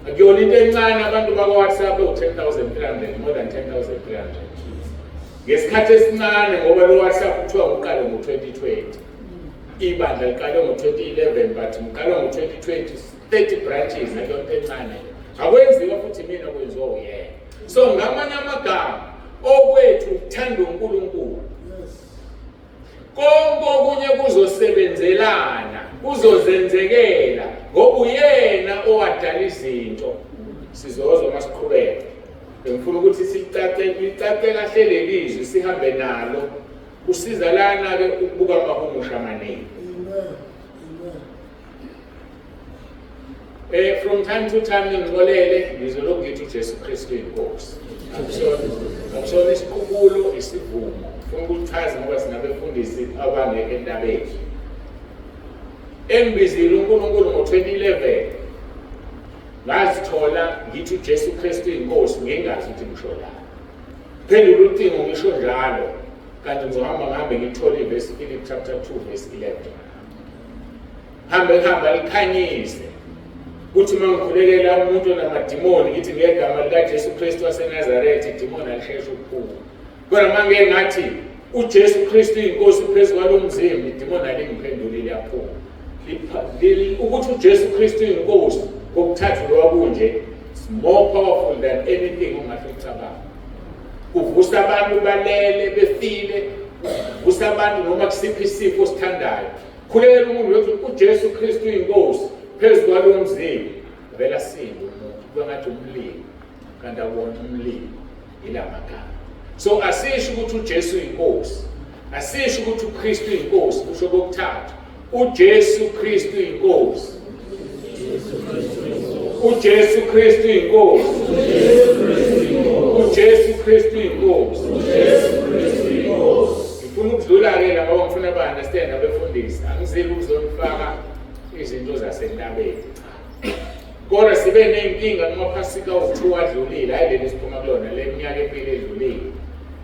Akuyona into encane, abantu bakwa-WhatsApp ewu-10,300, more than 10,300 ngesikhathi esincane, ngoba lo WhatsApp kuthiwa uqale ngo-2020, ibandla liqale ngo-2011, but ngiqale ngo-2020, 30 branches. Akuyona into encane, akwenziwa futhi mina, kwenziwa uyena. So ngamanye amagama, okwethu ukuthanda uNkulunkulu, konke okunye kuzosebenzelana, kuzozenzekela, ngoba uyena owadala izinto. Sizozwa masiqhubeka. Bengifuna ukuthi silicace, licace kahle leli zwi, sihambe nalo. Kusiza lana-ke ukubuka amahumusha amaningi. From time to time ningixolele, ngizolokhu ngithi uJesu Kristu inkosi. Akusona isiqubulo, isivumo. Ngifuna ukuchaza ngoba sinabefundisi abangekho entabeni. Engibizile uNkulunkulu ngo-2011, ngazithola ngithi uJesu Kristu inkosi, ngingazi ukuthi ngisho la. Phendula ucingo ngisho njalo, kanti ngizohamba ngihambe ngithole ivesi Philip chapter 2 verse 11. Hambe hamba likhanyise. Kuthi uma ngikhulekela umuntu onamadimoni ngithi ngegama likaJesu Kristu waseNazaretha, idimoni alisheshe ukuphuma. Kodwa uma ngike ngathi uJesu Kristu inkosi phezu kwalo mzimba, idimoni alingiphenduli, liyaphuma. Ukuthi uJesu Kristu inkosi kokuthathu lwakunje, it's more powerful than anything ongahle ucabange. Kuvusa abantu balele befile, kuvusa abantu noma kusiphi isifo osithandayo. Khulekela umuntu wethi uJesu Kristu inkosi phezu kwalo mzimba, vela sinde umuntu, kube ngathi umlilo, kanti awona umlilo, ilamagama. So asisho ukuthi uJesu inkosi, asisho ukuthi uKristu inkosi, kusho kokuthathu uJesu Kristu inkosi, uJesu Kristu inkosi, uJesu Kristu inkosi. Ngifuna ukudlula-ke la ngoba ngifuna ba-understand abefundisi, angizile ukuzonifaka izinto zasentabeni, cha. Kodwa sibe ney'nkinga kumaphasika awu-2 adlulile, hhayi leli siphuma kulona, le minyaka empilo edlulile.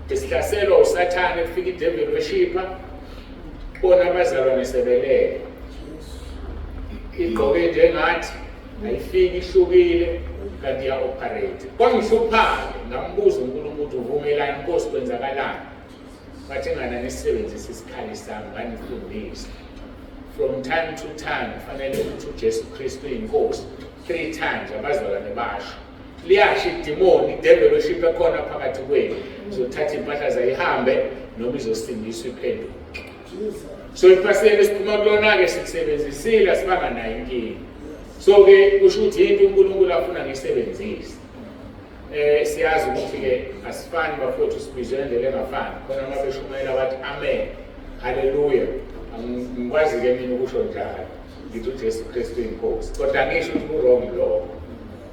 Besihlaselwa uSathane, kufika idevil worshipper, bona abazalwane sebelele. Igqoke njengathi ayifiki, ihlukile, kanti iya-operate. Kwangihlupha-ke, ngambuza uNkulunkulu ukuthi uvumelani Nkosi, kwenzakalani? Bathi ngana nisebenzise isikhali sami, nganifundisa. From time to time kufanele ukuthi uJesu Kristu inkosi 3 times, abazalwane basho. Liyasho idimoni, idevil worship ekhona phakathi kwenu, izothatha impahla zayihambe noma izosindiswa iphenduke. So iphaseni esiphuma kulona-ke sikusebenzisile, asibanga nayo inkinga. So-ke kusho ukuthi yinto uNkulunkulu afuna ngiyisebenzise. Siyazi ukuthi-ke asifani bafowethu, sibizwe ngendlela engafani. Khona uma beshumayela bathi amen, haleluya. Angikwazi-ke mina ukusho njalo, ngithi uJesu Kristu inkosi, kodwa angisho ukuthi ku-wrong lokho,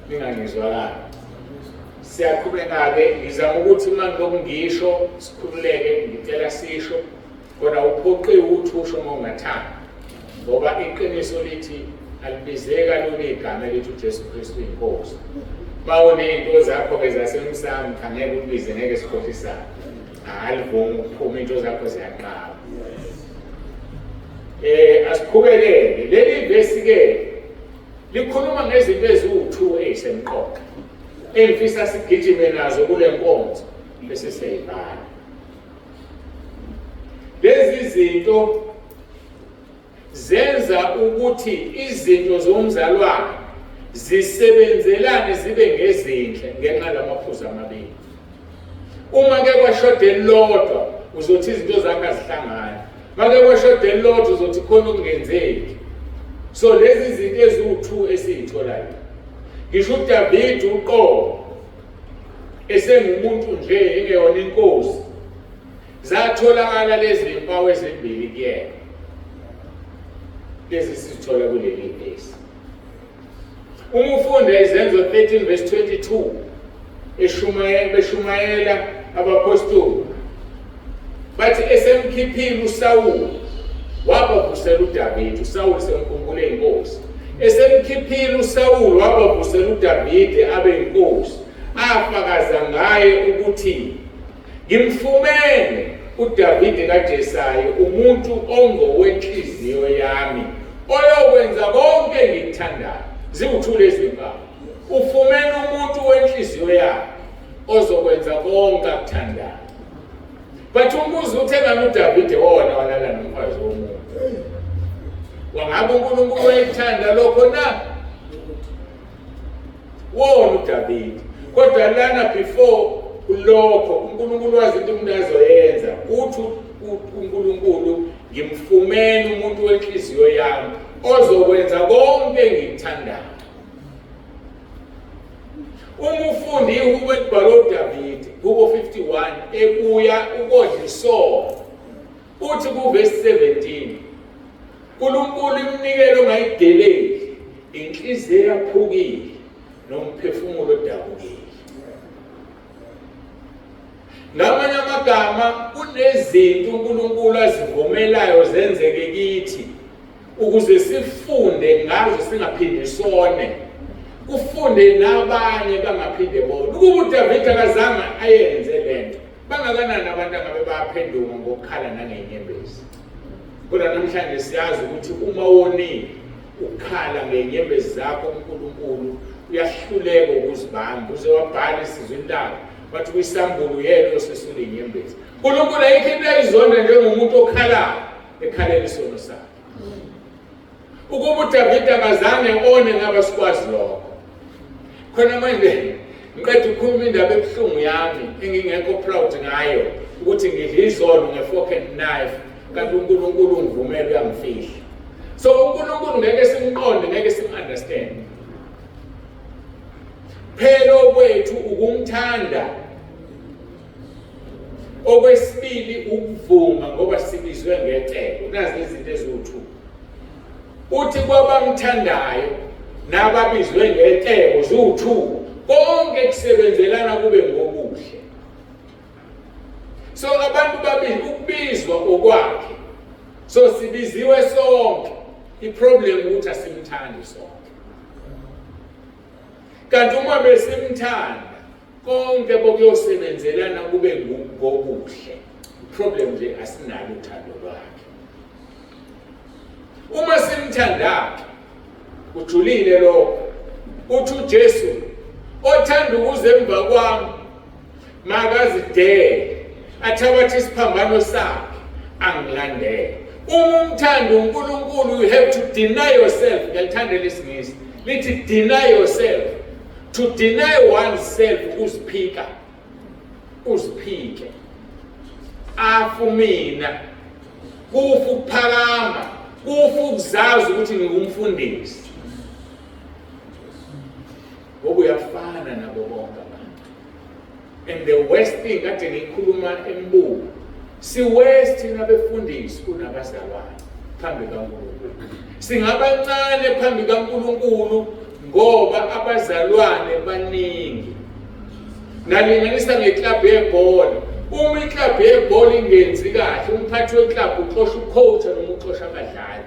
ningangizwa kabi. Siyaqhubeka-ke, ngizama ukuthi uma ngilokhu ngisho sikhululeke, ngicela sisho kodwa uphoqiwe ukuthi usho uma ungathandi, ngoba iqiniso lithi alibizeki kalula igama elithi uJesu Kristu inkosi. Uma uney'nto zakho-ke zasemsamo, cha ngeke ulibize, ngeke sikhohlisane, alivumi ukuphuma, iy'nto zakho ziyanqaba. Asiqhubekeke leli vesi-ke likhuluma ngezinto eziwu-2 ezisemqoka engifisa sigijime nazo kule nkonzo bese siyayibhala. Lezi zinto zenza ukuthi izinto zomzalwane zisebenzelane zibe ngezinhle ngenxa lamaphuzu amabili. Uma ke kwashoda elilodwa uzothi izinto zakhe azihlangani, make kwashoda elilodwa uzothi khona okungenzeki. So lezi zinto eziwu-2 esiyitholayo, ngisho uDavid uqobo esengumuntu nje engeyona inkosi, zatholakala lezi mpawu ezimbili kuyena lezi sizithola kuleli vesi. Uma ufunda Izenzo 13 verse 22, eshumayela beshumayela abaphostoli bathi esemkhiphile uSawuli wabavusela uDavide. uSawuli semkhumbule inkosi, esemkhiphile uSawuli wabavusela uDavide abe inkosi, afakaza ngaye ukuthi ngimfumene uDavide kaJesayi, umuntu ongowenhliziyo yami, oyokwenza konke engikuthandayo. Ziwuthule izimpawu. Ufumene umuntu wenhliziyo yakhe ozokwenza konke akuthandayo. But umbuzo uthe ngani uDavide wona walala nomfazi womuntu? Wangabe uNkulunkulu wayekuthanda lokho na? Wona uDavide. Kodwa lana before lokho uNkulunkulu wazi into umuntu azoyenza. Uthi uNkulunkulu ngimfumene umuntu wenhliziyo yami ozokwenza konke engikuthandayo. Uma ufunda ihubo elibhalwe uDavide, Hubo 51, ebuya ukodla isono, uthi kuvesi 17, uNkulunkulu iminikelo ongayideleli, inhliziyo eyaphukile nomphefumulo odabukile. Ngamanye amagama, kunezinto uNkulunkulu azivumelayo zenzeke kithi ukuze sifunde ngazo singaphinde sone, kufunde nabanye bangaphinde bona. Ukuba uDavide akazange ayenze lento, bangakanani abantu angabe baphenduka ngokukhala nangenyembezi. Kodwa namhlanje siyazi ukuthi uma wonile ukhala ngenyembezi zakho uNkulunkulu uyahluleka ukuzibamba, uze wabhala esizwini lakhe wathi kwisambulo uyena osesula inyembezi. uNkulunkulu ayikho into ayizonda njengomuntu okhalayo ekhalela isono sakhe. Ukuba uDavide akazange one ngaba sikwazi lokho. Khona manje ngiqeda ukukhuluma indaba ebuhlungu yami engingekho proud ngayo ukuthi ngidla izono nge-fork and knife, kanti uNkulunkulu ungivumela uyangifihla. So uNkulunkulu ngeke simqonde, ngeke sim-understand. Phela okwethu ukumthanda, okwesibili ukuvuma ngoba sibizwe ngecebo. Nazi izinto eziwu-2. Uthi kwabamthandayo nababizwe ngecebo ziwu-2, konke kusebenzelana kube ngokuhle. So abantu babili ukubizwa okwakhe, so sibiziwe sonke. I-problem ukuthi asimthandi sonke, kanti uma besimthanda konke bokuyosebenzelana kube ngokuhle. Problem nje asinalo uthando lwakhe. Uma simthanda ujulile lokho. Uthi uJesu othanda ukuze emva kwami makazidele, athabathe isiphambano sakhe angilandele. Uma umthanda uNkulunkulu, you have to deny yourself. Ngiyalithanda lesingisi lithi deny yourself. To deny oneself, uziphika, uziphike. Afu mina kufa ukuphakama, kufa ukuzazi ukuthi ngingumfundisi, ngoba uyafana nabo bonke abantu. And the worst thing kade ngikhuluma embuku, si worst thina befundisi kunabazalwane phambi kaNkulunkulu. Singabancane phambi kaNkulunkulu ngoba abazalwane baningi. Ngalinganisa ngeklabhu yebhola. Uma iklabhu yebhola ingenzi kahle, umphathi weklabhu uxosha ucoach noma uxosha abadlali.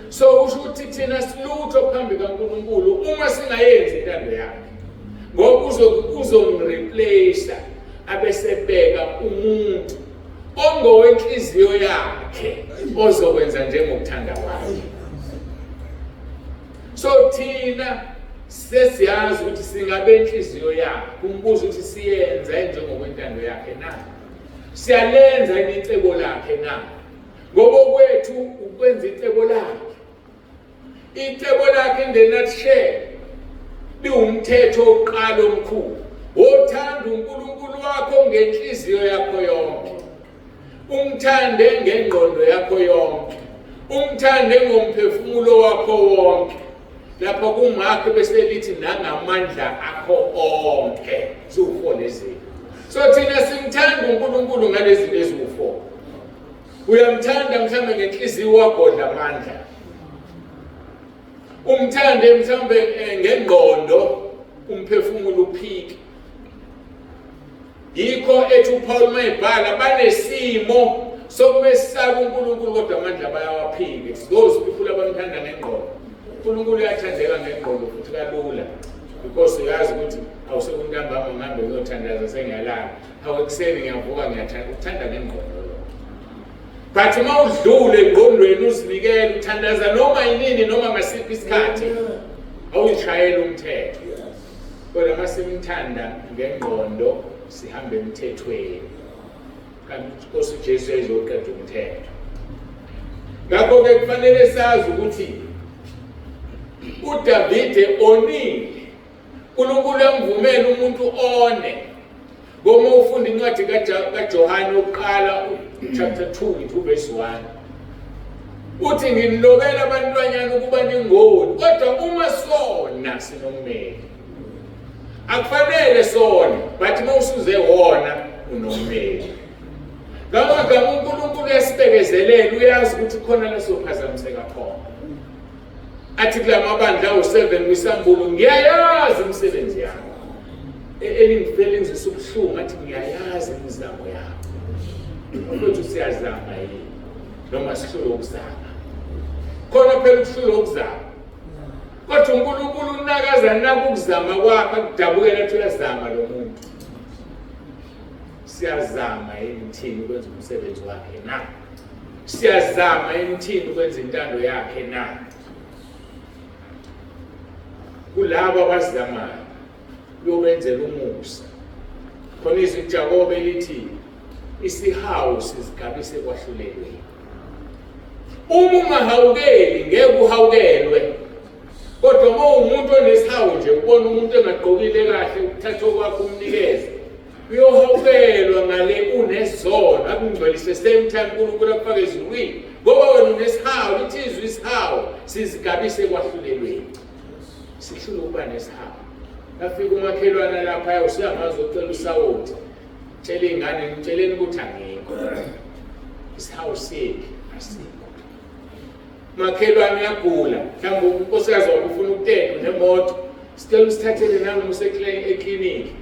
So usho ukuthi thina silutho phambi kaNkulunkulu uma singayenzi intando yakhe. Ngoba uzomreplace abesebeka umuntu ongowenhliziyo yakhe ozokwenza njengokuthanda kwakhe. So thina sesiyazi ukuthi singabe inhliziyo yakhe, umbuzo ukuthi siyenza njengokwentando yakhe na? Siyalenza icebo lakhe na? Ngoba okwethu ukwenza icebo lakhe. Icebo lakhe in the nutshell liwumthetho wokuqala omkhulu. Wothanda uNkulunkulu wakho ngenhliziyo yakho yonke. Umthande ngengqondo yakho yonke. Umthande ngomphefumulo wakho wonke. Lapho kumakhe bese lithi nangamandla akho onke. Ziwu-4 lezi. So thina simthanda uNkulunkulu ngalezi zinto eziwu-4. Uyamthanda mhlawumbe ngenhliziyo wagodla amandla. Umthande mhlawumbe eh, ngengqondo umphefumulo uphike. Yikho ethi uPaul mayebhala banesimo sokumesaba uNkulunkulu kodwa amandla bayawaphika. It's those people abamthanda ngengqondo. uNkulunkulu uyathandeka ngengqondo futhi kalula because uyazi ukuthi awusekuntambama ngihambe ngiyothandaza sengiyalala. Hawu ekuseni ngiyavuka ngiyathanda ukuthanda ngengqondo lo. But uma udlule engqondweni uzinikele uthandaza noma yinini noma ngasiphi isikhathi awuyishayela umthetho. Kodwa uma simthanda ngengqondo sihamba emthethweni. Kanti Nkosi uJesu ezoqeda umthetho. Ngakho-ke kufanele sazi ukuthi uDavide onile. uNkulunkulu uyamvumela umuntu one. Ngoma ufunda incwadi kaJohane wokuqala chapter 2 ngithi verse 1. Uthi nginilobela abantwanyana ukuba ningoni, kodwa uma sona sinommeli. Akufanele sona, but uma usuze wona unommeli. Ngamagama uNkulunkulu uyasibekezelela, uyazi ukuthi khona la sophazamiseka khona. Athi kulamabandla awu-7 kwisambulo, ngiyayazi imisebenzi yakho. Elingizisa ubuhlungu athi ngiyayazi imizamo yakho. Mfowethu siyazama yini noma sihlulwe ukuzama? Khona phela ukuhlulwa ukuzama. Kodwa uNkulunkulu unakaza naka ukuzama kwakhe akudabukela athi uyazama lo muntu. Siyazama yini thina ukwenza umsebenzi wakhe na? Siyazama yini thina ukwenza intando yakhe na? Kulabo abazamayo uyobenzela umusa. Khona izwi kuJakobe lithi isihawu sizigabise kwahlulelweni. Uma ungahawukeli ngeke uhawukelwe. Kodwa uma umuntu onesihawu nje ubona umuntu engagqokile kahle ukuthatha okwakho umnikeze uyohawukelwa ngale unezono akungcwelise same time uNkulunkulu akufake ezulwini ngoba wena unesihawu lithi izwi isihawu sizigabise ekwahlulelweni. Sihlule ukuba nesihawu. Nafika umakhelwana lapha usuyamazi ucela usawoti. Tshela iy'ngane ngitsheleni ukuthi angikho. Isihawu siphi? Asikho. Makhelwane uyagula, mhlawumbe unkosikazi wakho ufuna ukuteta nemoto. Sicela usithathele nangomusa eklinikhi.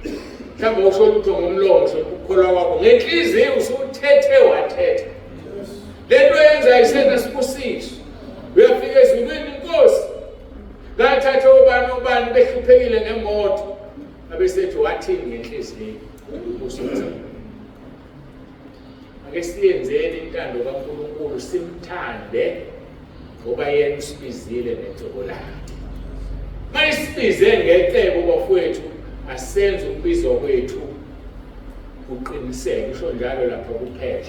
Mhlawumbe awusho lutho ngomlomo, usho ukukholwa kwakho. Ngenhliziyo usuthethe wathetha. Le nto yenza isena sibusiso. Uyafika ezulwini inkosi. Ngathatha obani obani behluphekile ngemoto. Abesethi wathini ngenhliziyo? Usuthi ake siyenzeni intando kaNkulunkulu simthande ngoba yena usibizile ngecebo lakhe. Mayisibize ngecebo bafowethu asenze ukubizwa kwethu kuqiniseke usho njalo lapha kuphela.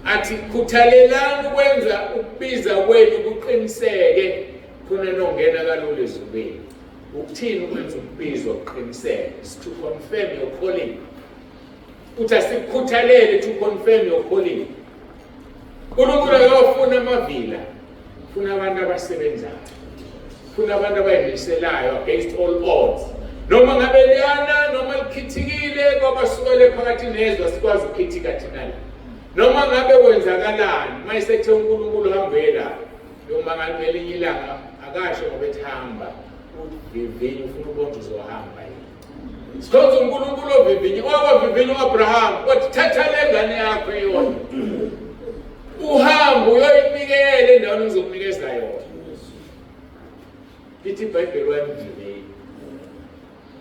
Athi khuthalelani ukwenza ukubiza kwenu kuqiniseke khona nongena kalula ezulwini. Ukuthini ukwenza ukubizwa kuqiniseke? It's to confirm your calling. Uthi asikhuthalele to confirm your calling. uNkulunkulu akawafuna amavila, ufuna abantu abasebenzayo, ufuna abantu abayimiselayo against all odds. Noma ngabe liyana noma likhithikile kwabasukele phakathi nezwe asikwazi ukukhithika thina la. Noma ngabe kwenzakalani mayisethe uNkulunkulu hambela noma ngelinye ilanga akasho ngoba ethi hamba uvivinye ufuna ubona uzohamba yini. Sikhonza uNkulunkulu ovivinya, owavivinya u-Abraham, wathi thatha le ngane yakho iyona. Uhambe uyoyinikela endaweni engizokunikeza yona. Lithi iBhayibheli wayemvivinya.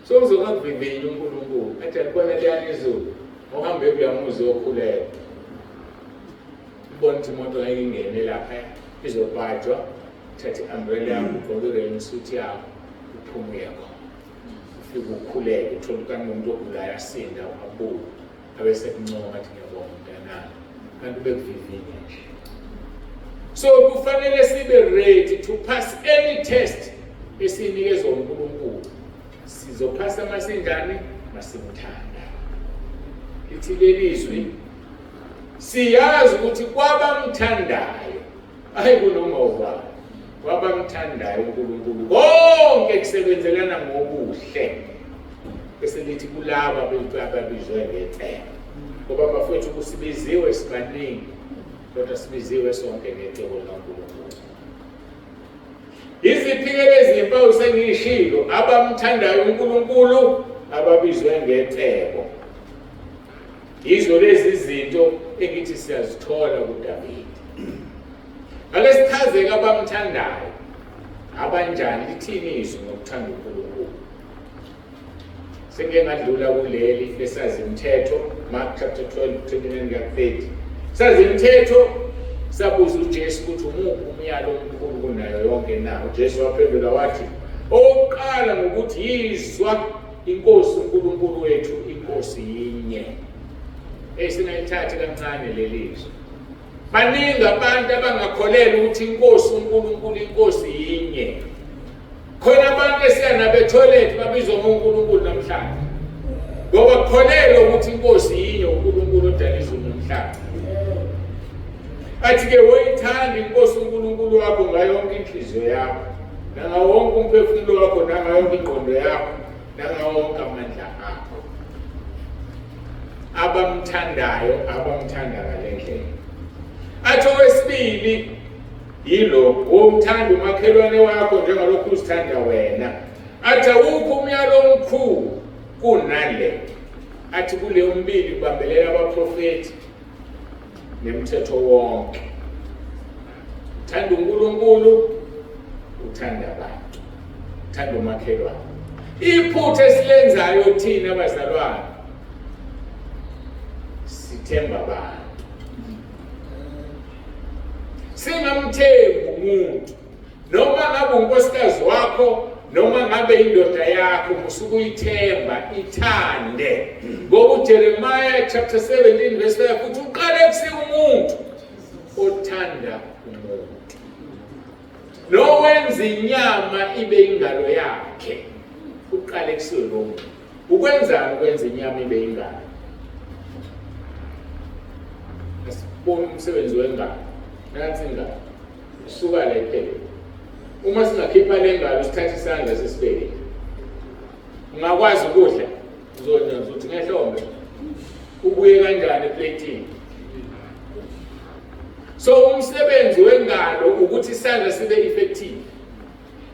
So uzokakuvivinya uNkulunkulu. Athi alibona liyana izulu. Uhambe kuya muzi okhuleka. Ubona ukuthi imoto ngeke ingene lapha izobhajwa. Thatha i-umbrella yakho, ugqoke i-rain suit yakho, uphume uye khona. Ufike ukhuleke, uthole ukuthi umuntu ogulayo asinda abuye. Abese kuncoma athi ngiyabonga mntanami. Kanti ubekuvivinya nje. So kufanele sibe ready to pass any test esinikezwa uNkulunkulu. Sizophasa masinjani? Masimthanda. Lithi leli zwi siyazi ukuthi kwabamthandayo hayi kunoma ubani kwabamthandayo uNkulunkulu konke kusebenzelana ngokuhle bese lithi kulaba ababizwe ngecebo ngoba bafowethu kusibiziwe sibaningi kodwa sibiziwe sonke ngecebo likaNkulunkulu. Iziphi-ke lezi zimpawu sengiyishilo? Abamthandayo uNkulunkulu ababizwe ngecebo. Yizo lezi zinto engithi siyazithola kuDavide. Ake sichaze-ke abamthandayo abanjani, lithini izwi ngokuthanda uNkulunkulu. Sengike ngadlula kuleli lesazimthetho, Mark chapter 12 29 kuya 30. Sazimthetho sabuza uJesu ukuthi umuphi umyalo omkhulu kunayo yonke na? UJesu waphendula wathi, owokuqala ngokuthi yizwa inkosi uNkulunkulu wethu inkosi yinye. Esingayithathi kancane leli zwi. Baningi abantu abangakholelwa ukuthi inkosi uNkulunkulu inkosi yinye. Khona abantu esiya nabo etoilet babizwa ngoNkulunkulu namhlanje. Ngoba kukholelwa ukuthi inkosi yinye uNkulunkulu odala izulu nomhlaba. Athi ke woyithanda inkosi uNkulunkulu wakho ngayo yonke inhliziyo yakho, nangawo wonke umphefumulo wakho, nangayo yonke ingqondo yakho, nangawo wonke amandla akho. Abamthandayo abamthanda ngale ndlela. Athi owesibili yilo womthanda umakhelwane wakho njengalokhu uzithanda wena. Athi awukho umyalo omkhulu kunale. Athi kuleyo mbili kubambelela abaprofethi nemithetho wonke. Uthanda uNkulunkulu, uthanda abantu, uthanda umakhelwane. Iphutha esilenzayo thina abazalwane sithemba abantu. Singamthembi umuntu noma ngabe unkosikazi wakho noma ngabe indoda yakho musukuyithemba ithande ngoba uJeremiah chapter 17 verse 5 uthi uqale kusika umuntu othanda umuntu nowenza inyama ibe ingalo yakhe uqale kusiwe lo muntu ukwenzani ukwenza inyama ibe ingalo asibone umsebenzi wengalo nansi ingalo isuka la iphele uma singakhipha le ngalo sithathe isandla sisibeke ungakwazi ukudla uzodla uzothi ngehlombe ubuye kanjani eplatini so umsebenzi wengalo ukuthi isandla sibe effective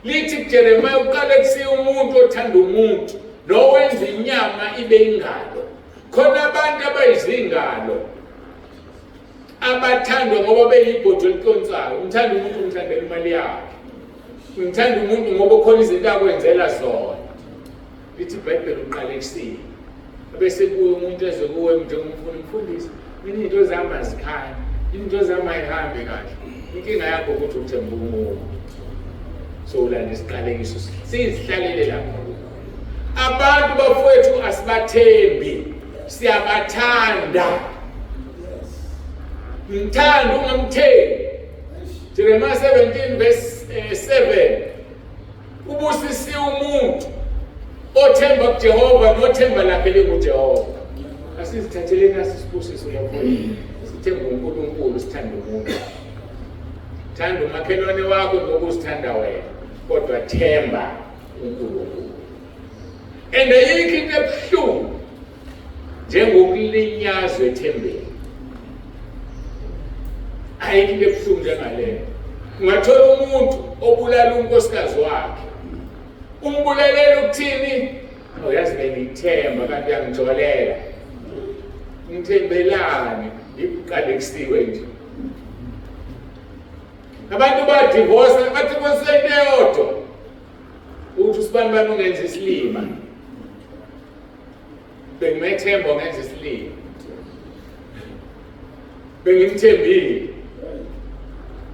Lithi kuJeremiya uqale kusiya umuntu othanda umuntu nowenza inyama ibe ingalo. Khona abantu abayizingalo abathandwa ngoba beyibhodo eliconsayo. Umthanda umuntu umthandela imali yakhe. Umthanda umuntu ngoba khona izinto akwenzela zona. Lithi iBhayibheli uqale kusiya. Bese kuye umuntu eze kuwe njengomfundi mfundisi, mina izinto zami azikhanyi, izinto zami ayihambi kahle. Inkinga yakho ukuthi uthemba umuntu. So ulanda isiqalekiso sizihlalele lapho. Abantu bafowethu asibathembi, siyabathanda. Mthanda ungamthembi. Jeremiah 17 verse 7 Ubusisiwe umuntu othemba kuJehova nothemba lakhe linguJehova. Asizithatheleni asisibusiso bafowethu. Sithembe uNkulunkulu, sithande umuntu. Thanda umakhelwane wakho nokuzithanda wena, kodwa themba uNkulunkulu. And ayikho into ebuhlungu njengokulinyazwa ethembeni. Ayikho into ebuhlungu njengaleyo. Ungathola umuntu obulala unkosikazi wakhe, umbulalela ukuthini? Uyazi bengikuthemba kanti uyangijolela. Ngithembelani ngikuqalekisiwe nje. Abantu badivorce, badivorce into eyodwa. Uthi usibani bani ungenza isilima. Bengimethemba ungenza isilima. Bengimthembile.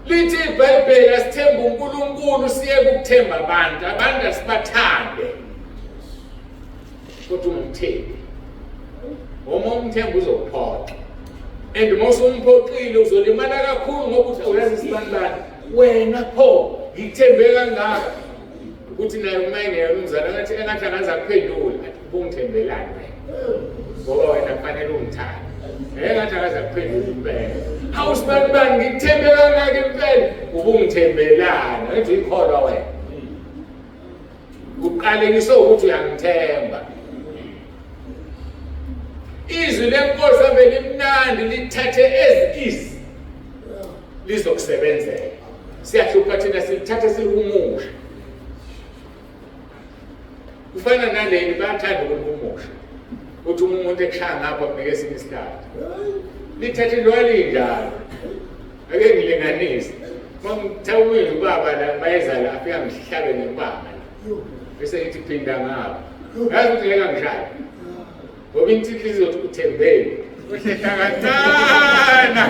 Lithi iBhayibheli asithembe uNkulunkulu siyeke ukuthemba abantu, abantu asibathande. Kodwa ungamthembi. Uma umthemba uzokuphoxa. And uma usumphoxile uzolimala kakhulu ngoba uthi uyazi isibani bani. Wena pho ngikuthembe kangaka. Ukuthi naye uma engeyona umzali ngathi engathi angaze akuphendule athi ubungithembelani wena. Ngoba wena kufanele ungithande. Engathi akaze akuphendule impela. Hawu sibani bani ngikuthembe kangaka impela. Ubungithembelani. Ngathi uyikholwa wena. Uqalekiswe ukuthi uyangithemba. Izwi lenkosi ave limnandi lithathe as is. Lizokusebenzela. Siyahlupha thina silithathe silihumushe. Kufana naleli bayathanda ukulihumusha. Uthi uma umuntu ekushaya ngapha kunike esinye isihlahla. Lithathe lwalinjalo. Ake ngilinganise. Mangithawile ubaba la bayeza la afika ngihlabe ngempama. Bese ngithi phinda ngapha. Yazi ukuthi ngeke angishaye. Ngoba inhliziyo izothi uthembeni. Uhlehla kancane.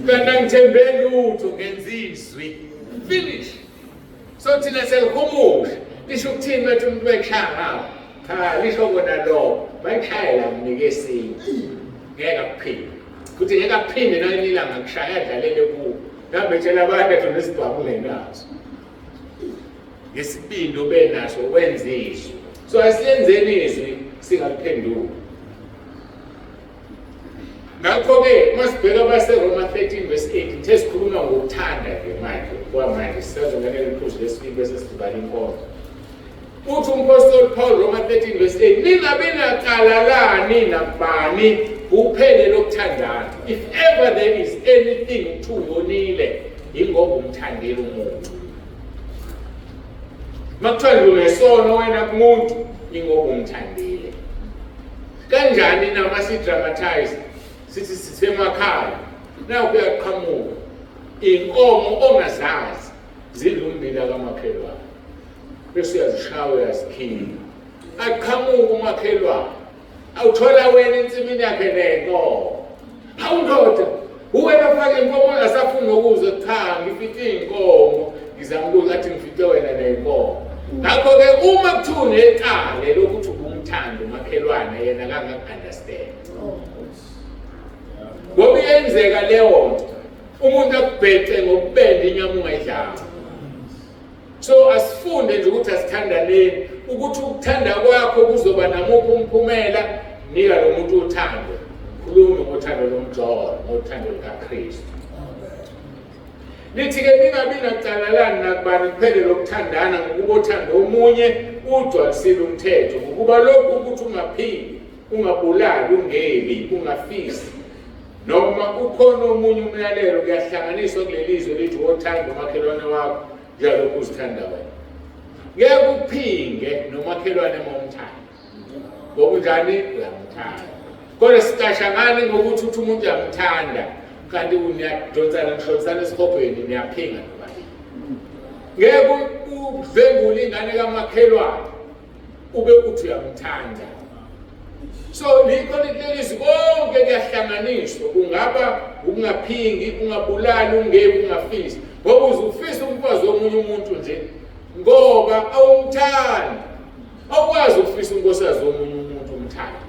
Kanti angithembe lutho ngenza izwi. Finish. So thina selihumusha. Lisho ukuthini bathi umuntu bayikushaya ngapha. Cha lisho kona lokho. Bayikushayela mnike esinye. Ngeke akuphinde. Futhi ngeke aphinde nalinye ilanga kushaya adlalele kuwo. Ngambe tshela abantu athi unesibhamu ungenaso. Ngesibindi obenaso wenze izwi. So asiyenzeni izwi singaliphenduli. Ngakho-ke uma sibheka abaseRoma 13 verse 8 ngithe sikhuluma ngokuthanda ke manje kwamanje sisazongenela iphuzu lesibili bese sivala inkonzo. Uthi umphostoli Paul Roma 13 verse 8 ningabi nacala nakubani kuphele lokuthandana. If ever there is anything kuthiwa uyonile yingoba umthandile umuntu. Makuthiwa nje unesono wena kumuntu ingoba umthandile. Kanjani na uma si-dramatize sithi sisemakhaya naku kuyaqhamuka inkomo ongazazi zidla ummbila kamakhelwane bese uyazishaya uyazikhipha aqhamuka umakhelwane awuthola wena ensimini yakhe nenkomo hawu ndoda uwena fake inkomo engasafuni nokuzwa cha ngifice iy'nkomo ngizama ukuza athi ngifice wena ney'nkomo ngakho-ke uma kuthiwa unecala lokuthi ubumthanda umakhelwane yena kangaku-understand ngoba iyenzeka leyo nto umuntu akubhece ngokubenda inyama ungayidlanga So asifunde nje ukuthi asithandaneni ukuthi ukuthanda kwakho kuzoba namuphi umphumela nika lo muntu uthando khulume ngothando lomjolo ngothando lukaKristu lithi ke ningabi nacalalani nakubani kuphele lokuthandana ngokuba uthando omunye ugcwalisile umthetho ngokuba lokhu ukuthi ungaphili ungabulali ungebi ungafisi noma ukhona omunye umyalelo kuyahlanganiswa kuleli zwe lithi wothanda umakhelwane wakho njengalokhu uzithanda wena ngeke uphinge nomakhelwane uma umthanda ngoba unjani uyamthanda kodwa sicasha ngani ngokuthi uthi umuntu uyamthanda kanti niyadonsana nishonsana esihogweni niyaphinga nobabili ngeke udlwengule ingane kamakhelwane ube uthi uyamthanda so likho lelizwi konke kuyahlanganiswa kungaba ukungaphingi ungabulali ungebi ungafisi ngoba uze ufise umfazi womunye umuntu nje ngoba awumthandi awukwazi ukufisa unkosikazi womunye umuntu umthanda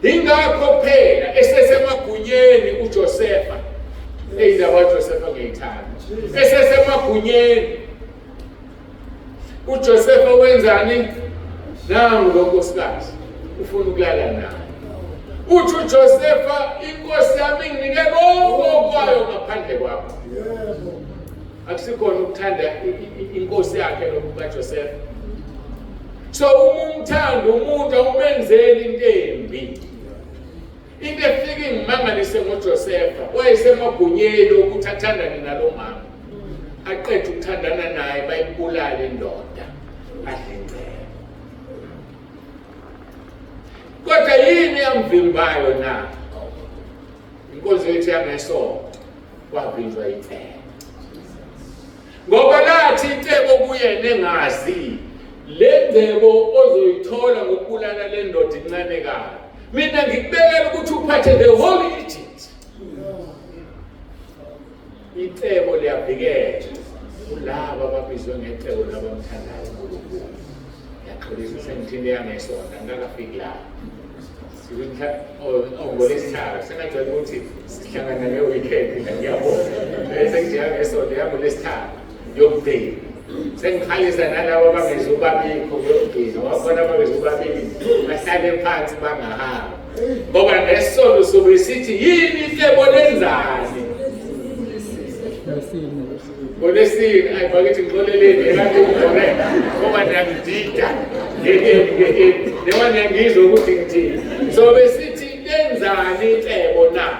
ingakho phela esesemagunyeni uJosefa eyindaba kaJosefa ngiyithanda esesemagunyeni uJosefa wenzani nangu lo nkosikazi ufuna ukulala naye uthi uJosefa inkosi yami inginike konke okwayo ngaphandle kwakho akusikhona ukuthanda inkosi yakhe lokhu kaJosefa so uma umthanda umuntu awumenzeli into embi into efike ingimangalise ngoJosefa wayesemagunyeni okuthi athandane nalo mama. Aqede ukuthandana naye bayibulale indoda adle ingcebo. Kodwa yini yamvimbayo na? Inkonzo yethu yangesonto kwavinjwa icebo. Ngoba lathi icebo kuyena engazi le ngcebo ozoyithola ngokubulala le ndoda incane kabi. Mina ngikubekela ukuthi uphathe the whole Egypt. Icebo liyavikela kulabo ababizwe ngecebo nabamthandayo uNkulunkulu. Ngiyaxolisa sengithinte yangesonto angikakafiki lapho. NgoLwesithathu sengajwayele ukuthi sihlangana nge-weekend ngiyabona. Bese ngithi yangesonto yangoLwesithathu yokugcina. Sengikhalisa nalabo abangezubabikho kuyokugcina ngoba khona abangezubabili bahlale phansi bangahambi. Ngoba nesonto sobe sithi yini icebo lenzani? NgoLwesine ayi bakithi ngixoleleni kade ngibone ngoba niyangidida ngekeni ngekeni noma niyangizwa ukuthi ngithini. Sobe sithi lenzani icebo na?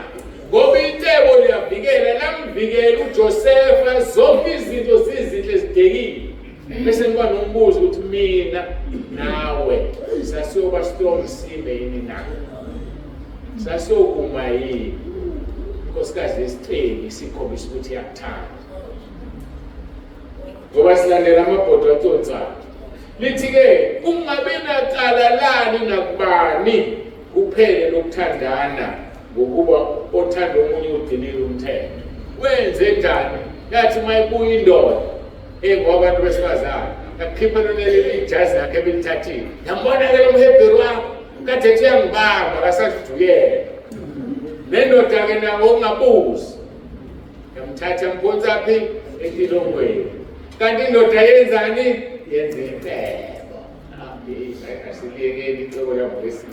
Ngoba icebo liyavikela, lamvikela uJosefa zonke izinto zizinhle zidekile. Bese ngiba nombuzo ukuthi mina nawe sasiyoba strong sime yini na? Sasiyokuma yini? Inkosikazi yesicebi sikhombisa ukuthi iyakuthanda. Ngoba silandela amabhodo aconsayo. Lithi-ke kungabi nacala lani nakubani kuphele lokuthandana ngokuba othanda omunye ugcinile umthetho. Wenze njani? Yathi uma ibuya indoda engoba abantu besifazane yakhipha lona leli ijazi lakhe ebelithathile. Yambona-ke lo mHebheru wakho kade ethi uyangibamba akasazijukela. Le ndoda-ke nawo ungabuzi yamthatha yamphonsa phi etilongweni. Kanti indoda yenzani? Yenza icebo. Asiliyekeni icebo langolwesine.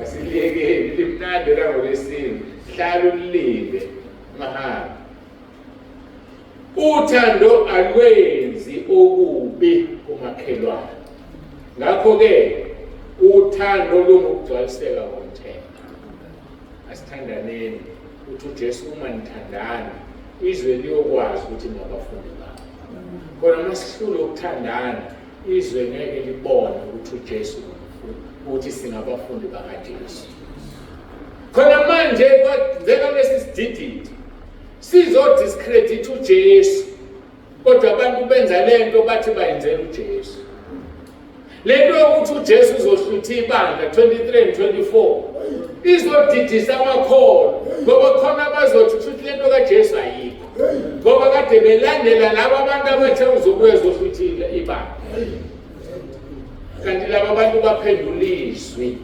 Asiliyekeni limnandi langolwesine. Hlala ulinde ungahambi. Uthando alwenzi okubi kumakhelwane. Ngakho-ke uthando lungukugcwaliseka komthetho. Asithandaneni. Uthi uJesu uma nithandana izwe liyokwazi ukuthi ningabafundi bami. Kona uma sihlulwe ukuthandana izwe ngeke libone ukuthi uJesu ukuthi singabafundi bakaJesu. Khona manje kwenzeka lesi sidididi sizodiscredit uJesu kodwa abantu benza lento bathi bayenzela uJesu. Lento yokuthi uJesu uzohlutha ibandla 23 and 24 izodidisa amakholwa ngoba khona abazothi futhi lento kaJesu ayikho ngoba kade belandela laba abantu abathe uzobuya ezohlutha ibandla kanti laba bantu baphendula izwi.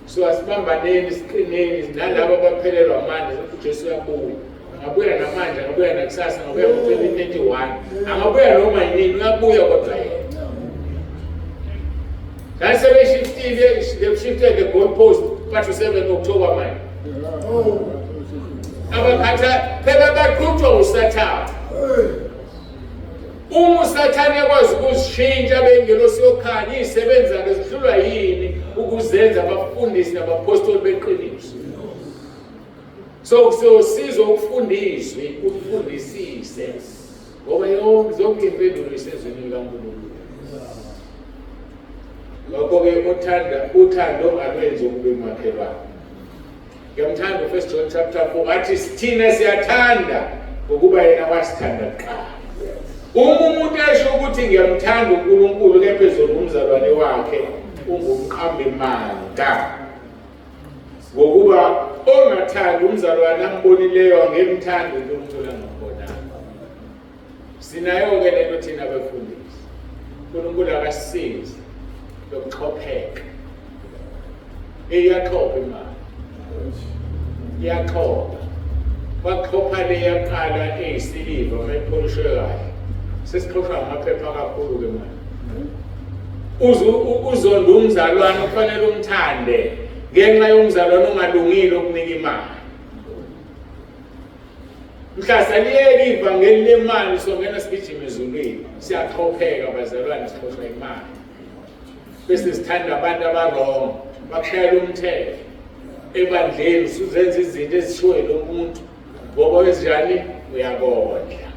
So asibambaneni siqineni nalabo abaphelelwa amandla uJesu uyabuya. Angabuya namanje, angabuya nakusasa, angabuya ngo-2031, angabuya noma yinini, uyabuya kodwa yena. Kanti sebeshiftile, they've shifted the goalpost bathi 7 October manje. Abakhatha phela baqhutshwa uSathane. Uma uSathane ekwazi ukuzishintsha bengelosi yokhanya izisebenzi zakhe zihlulwa yini ukuzenza abafundisi nabaphostoli beqiniso? So siyosizwa ukufunda izwi, ulifundisise ngoba yonke zonke impendulo isezwini likaNkulunkulu. Ngakho-ke othanda uthando alwenzi okubi kumakhelwane. Ngiyamthanda uFirst John chapter 4 athi thina siyathanda ngokuba yena wasithanda kuqala. Uma umuntu esho ukuthi ngiyamthanda uNkulunkulu kepha ezona umzalwane wakhe ungumqambi manga. Ngokuba ongathandi umzalwane ambonileyo angemthandi uNkulunkulu angambonanga. Sinayo-ke lento thina befundisi. uNkulunkulu akasisizi lokuxhopheka. Iyaxhopha imali. Iyaxhopha. Kwaxhopha le yaqala eyisiliva uma ipholishwe kahle. Sesixhoshwa amaphepha kakhulu-ke manje. Uzonda umzalwane okufanele umthande ngenxa yomzalwane ongalungile okunika imali. Mhla saliyeka ivangeli lemali songena sigijima ezulwini. Siyaxhopheka bazalwane sixhoshwa imali. Bese sithanda abantu abarong bakushayela umthetho ebandleni usuzenza izinto ezishiwo lo muntu ngoba wenzenjani Uyakondla.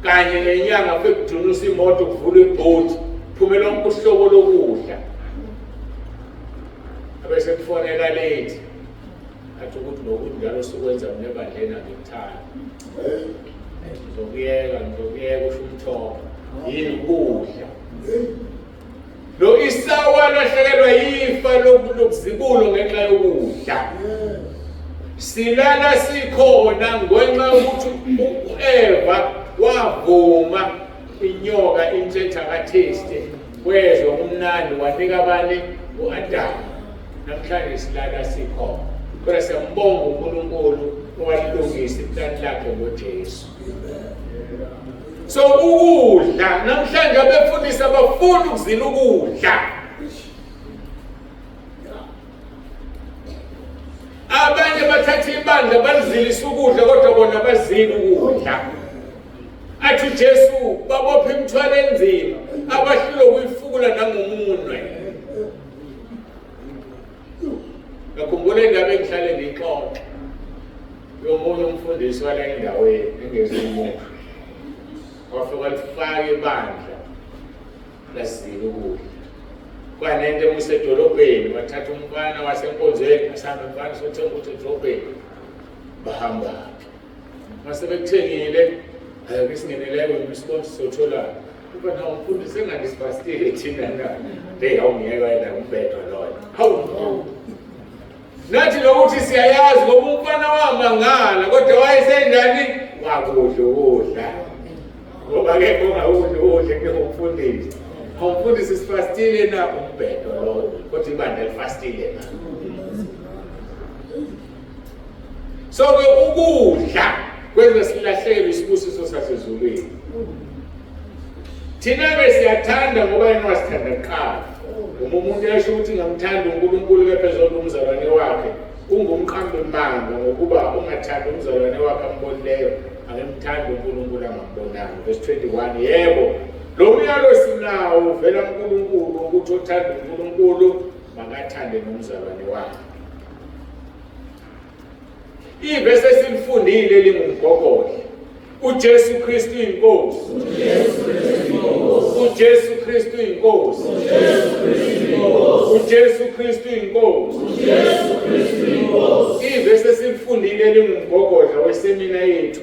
Kanye nenyanga fekudunusa imoto kuvulwa ibhuti, phume lonke uhlobo lokudla. Abese kufonela late. Athi ukuthi lokuthi njalo sukwenza mina ebandleni angikuthandi. Ngizokuyeka, ngizokuyeka usho umthombo. Yini ukudla? Lo Isawu walahlekelwa yifa lokuzibulo ngenxa yokudla. Silala sikhona ngenxa yokuthi u-Eva wavuma inyoka intshetha katheste wezwa kumnandi wanika bani u-Adamu. Namhlanje silala sikhona. Kodwa siyambonga uNkulunkulu owalilungisa iplani lakhe ngoJesu. So ukudla namhlanje abefundisi abafuni ukuzila ukudla. Abanye bathatha ibandla balizilisa ukudla kodwa bona bazila ukudla. Athi uJesu babopha imithwalo enzima abahlulwe ukuyifukula nangomunwe. Ngakhumbula indaba engihlale ngiyixoxa yomunye umfundisi wala endaweni engezimuka wafika walifaka ibandla lazila ukudla kwanento emusedolobheni wathatha umfana wasenkonzweni asambe mfana sothenga ukuthi edolobheni bahamba-ke mase bekuthengile ake singeneleke ngisibona sizotholana kuba na umfundisi enganisifastile thina na hey awungiyeka yena umbhedo loyo hawu nathi lokuthi siyayazi ngoba umfana wamangala kodwa wayesenjani wakudla ukudla ngoba akekho ongakudla ukudla njengomfundisi awumfundisi sifastile na umbhedo loyo kodwa ibandla lifastile na So ke ukudla kwenza silahlekelwe isibusiso sasezulwini. Thina ke siyathanda ngoba yena wasithanda kuqala. Uma umuntu esho ukuthi ngamthanda uNkulunkulu kepha ezonda umzalwane wakhe, ungumqambi manga ngokuba ungathandi umzalwane wakhe ambonileyo, akemthandi uNkulunkulu angambonanga. Verse 21 yebo, lo myalo sinawo uvela kuNkulunkulu ukuthi othanda uNkulunkulu makathande nomzalwane wakhe. Ivesi esilifundile lingumgogodla. uJesu Kristu inkosi. uJesu Kristu inkosi. uJesu Kristu inkosi. uJesu Kristu inkosi. Ivesi esilifundile lingumgogodla wesemina yethu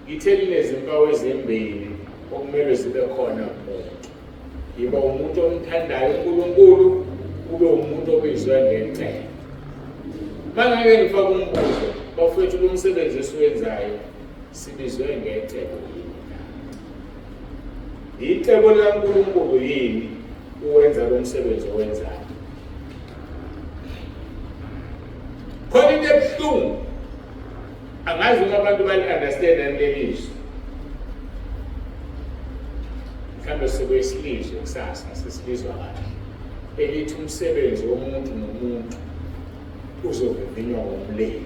ithe linezimpawu ezimbili okumele zibe khona kumuntu. Yiba umuntu omthandayo uNkulunkulu, ube umuntu obizwe ngecebo. Mangake ngifake umbuzo, bafowethu lo msebenzi esiwenzayo sibizwe ngecebo yini na? Yicebo likaNkulunkulu yini uwenza lo msebenzi owenzayo? Khona into ebuhlungu angazi uma abantu bali-understand leli zwi mhlawumbe sokuyisilizwe kusasa sesilizwa kahle elithi umsebenzi womuntu nomuntu uzovivinywa ngomlilo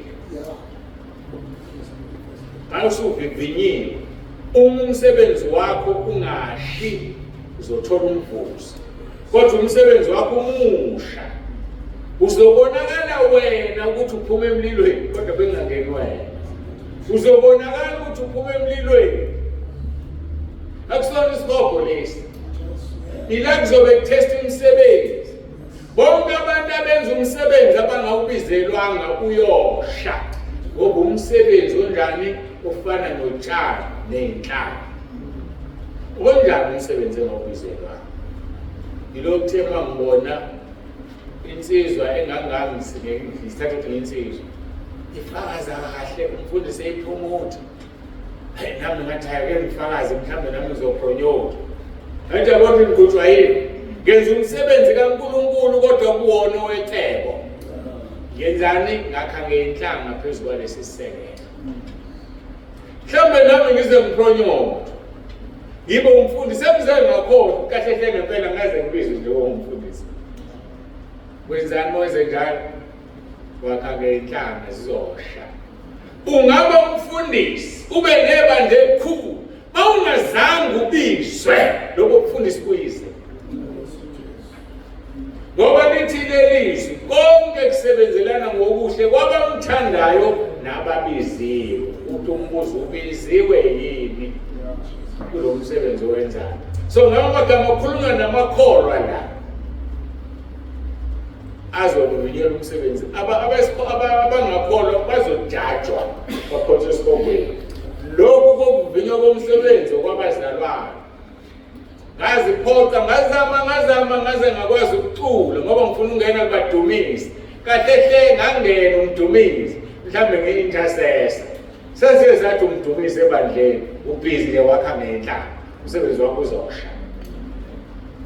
ngabe usuvivinyiwe uma umsebenzi wakho ungashi uzothola umvuzo kodwa umsebenzi wakho umusha uzobonakala wena ukuthi uphuma emlilweni kodwa bengangeni wena uzobonakala ukuthi uphuma emlilweni akusona isihogo lesi ila kuzobe kuthesta umsebenzi bonke abantu abenza umsebenzi abangawubizelwanga uyosha ngoba umsebenzi onjani ofana notshani ney'nhlanga onjani umsebenzi engawubizelwanga yilokhu kuthe uma ngibona insizwa engangami ngisithatha ukuthi ngiyinsizwa ifakaza kahle umfundisi eyiphumutha hayi nami ngathi ake ngifakaze mhlawumbe nami ngizophonyota ngathi yabona ukuthi ngiqhutshwa yini ngenza umsebenzi kaNkulunkulu kodwa kuwona owecebo ngenzani ngakha ngenhlanga phezu kwalesi sisekelo mhlawumbe nami ngize ngiphonyothe ngibe umfundisi sengize ngakhohlwa kahle hle ngempela ngaze ngibizwe nje umfundisi wenzani moze njalo wakha ngenhlanga zizosha ungaba umfundisi ube nebandla elikhulu mawungazange ubizwe lobo bufundisi kuyize ngoba lithi lelizwi Konke kusebenzelana ngokuhle kwabamthandayo nababiziwe. Uthi umbuzo ubiziwe yini kulo msebenzi owenzayo? So ngawo magama okhulunywa namakholwa la azokuvinyelwa umsebenzi. Abangakholwa bazojajwa baphonswe esihogweni. Lokhu kokuvinywa komsebenzi okwabazalwane. Ngaziphoqa, ngazama, ngazama, ngaze ngakwazi ukucula ngoba ngifuna ukungena kubadumisi. Kahle hle ngangena umdumisi, mhlawumbe ngi-intercessor. Sesiye sathi umdumisi ebandleni, ubhizi nje wakha ngenhlamba, umsebenzi wakho uzosha.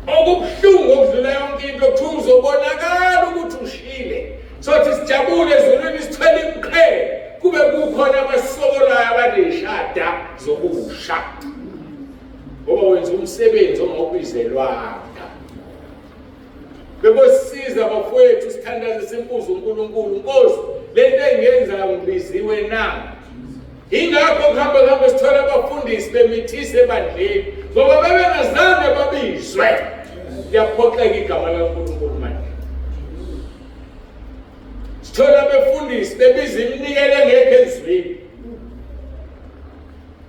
Okubuhlungu okudlula yonke into kuthiwa uzobonakala ukuthi ushile. Sothi sijabule ezulwini sithwele imiqhele, kube kukhona abasokolayo abaney'shada zokusha. Ngoba wenza umsebenzi ongawubizelwanga. Bebosiza bafowethu sithandaze simbuze uNkulunkulu, Nkosi, lento engiyenzayo ngibiziwe na? Ingakho kuhamba kuhambe sithola abafundisi bemithisa ebandleni ngoba bebengazange babizwe. Liyaphoxeka igama likaNkulunkulu manje. Sithola abefundisi bebiza iminikelo engekho ezwini.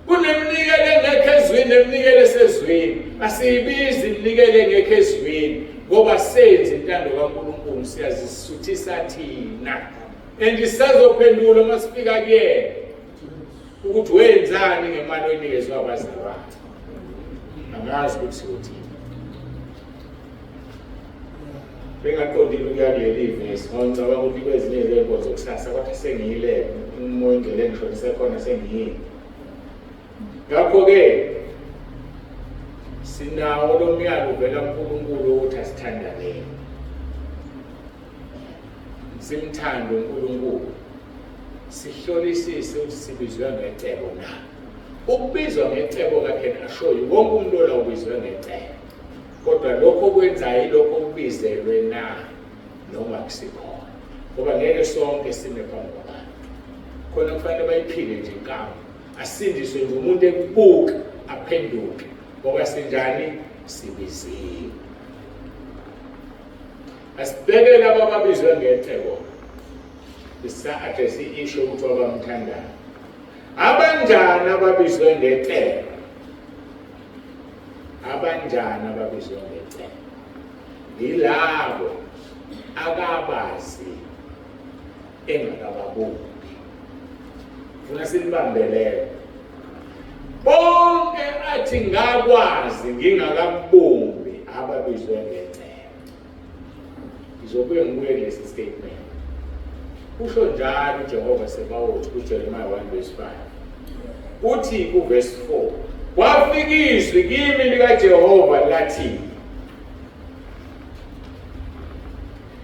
Kuneminikelo engekho ezwini neminikelo esezwini. Asiyibizi iminikelo engekho ezwini ngoba senze intando kaNkulunkulu, siyazisuthisa thina. And sisazophendula uma sifika kuyena ukuthi wenzani ngemali oyinikezwe abazalwane. Angazi ukuthi siyothini. Bengaqondile ukuya kuleli vesi ngoba ngicabanga ukuthi kwezinye zezinkonzo kusasa kodwa sengiyile umoya indlela engishonise khona sengiyile. Ngakho-ke sinawo lo myalo uvela kuNkulunkulu ukuthi asithandaneni. Simthande uNkulunkulu. Sihlolisise ukuthi sibizwe ngecebo na. Ukubizwa ngecebo kakhe ashoyo wonke umuntu ola ubizwe ngecebo. Kodwa lokho okwenzayo ilokho okubizelwe na noma kusikhona. Ngoba ngeke sonke sime phambi kwabantu. Khona kufanele bayiphile nje inkambo. Asindiswe nje umuntu ekubuka aphenduke. Ngoba sinjani? Sibiziwe. Asibheke laba ababizwe ngecebo. Isa-address i-issue ukuthi abamthandayo. Abanjani ababizwe ngecebo? Abanjani ababizwe ngecebo? Yilabo akabazi engakababumbi. Funa silibambelele. Bonke athi ngakwazi ngingakakubumbi ababizwe ngecebo. Ngizobuye ngibuye kulesi statement. Usho njalo uJehova Sebawoti kuJeremiah 1 verse 5. Uthi kuverse 4, kwafika izwi kimi likaJehova lathi,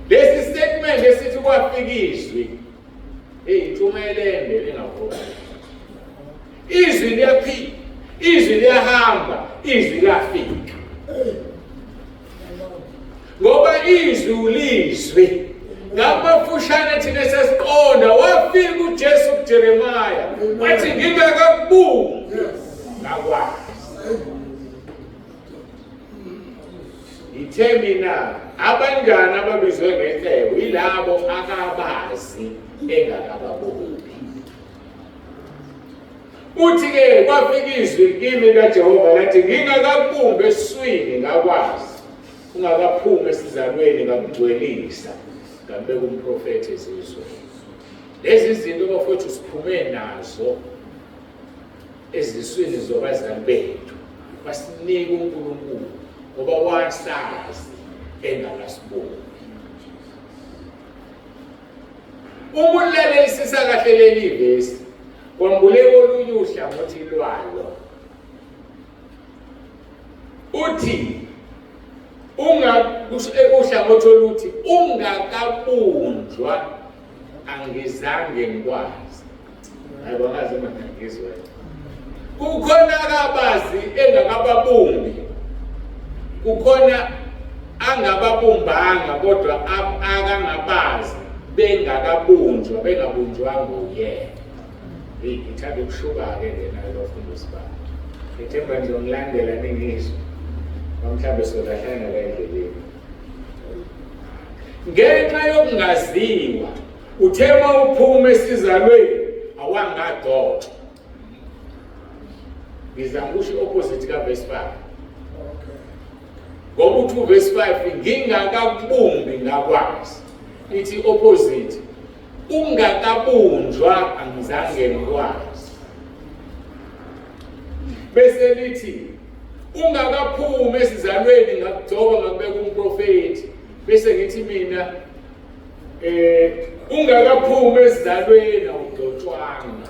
lesi statement esithi kwafika izwi, hey intshumayelo ende lengavuma. Izwi liyaphila, izwi liyahamba, izwi liyafika. Ngoba izwi ulizwi. Ngamafushane thina sesiqonda wafika uJesu kuJeremiah wathi ngingakakubumbi ngakwazi. Ngithe mina abanjani ababizwe ngecebo yilabo akabazi engakababumbi. Uthi-ke kwafika izwi kimi kaJehova lathi ngingakakubumbi esiswini ngakwazi, ungakaphumi esizalweni ngakugcwelisa, ngabeka umprofethi ezizweni. Lezi zinto bafowethu siphume nazo eziswini zobazali bethu, wasinika uNkulunkulu ngoba wasazi engakasiboni. Uma ulalelisisa kahle leli vesi, kwambuleka olunye uhlangothi lwalo. Uthi uhlangothi oluthi ungakabunjwa angizange ngikwazi. Hayi bangazi manje ngizwe. Kukhona akabazi engakababumbi. Kukhona angababumbanga kodwa akangabazi bengakabunjwa bengabunjwanga uyena. Hey, ngithanda ukushuka-ke lena abafundisi bami. Ngithemba nizongilandela ningizwe. Mhlawumbe solahlana la endleleni. Ngenxa yokungaziwa uthe uma uphuma esizalweni awangagcotshwa. Ngizama ukusho i-opposite kaverse 5. Ngoba uthi uverse 5 ngingakakubumbi ngakwazi. Ithi opposite ungakabunjwa angizange ngikwazi. Bese lithi ungakaphumi esizalweni ngakugcoba ngakubeka umprofeti. Bese ngithi mina ungakaphumi esizalweni awugcotshwanga.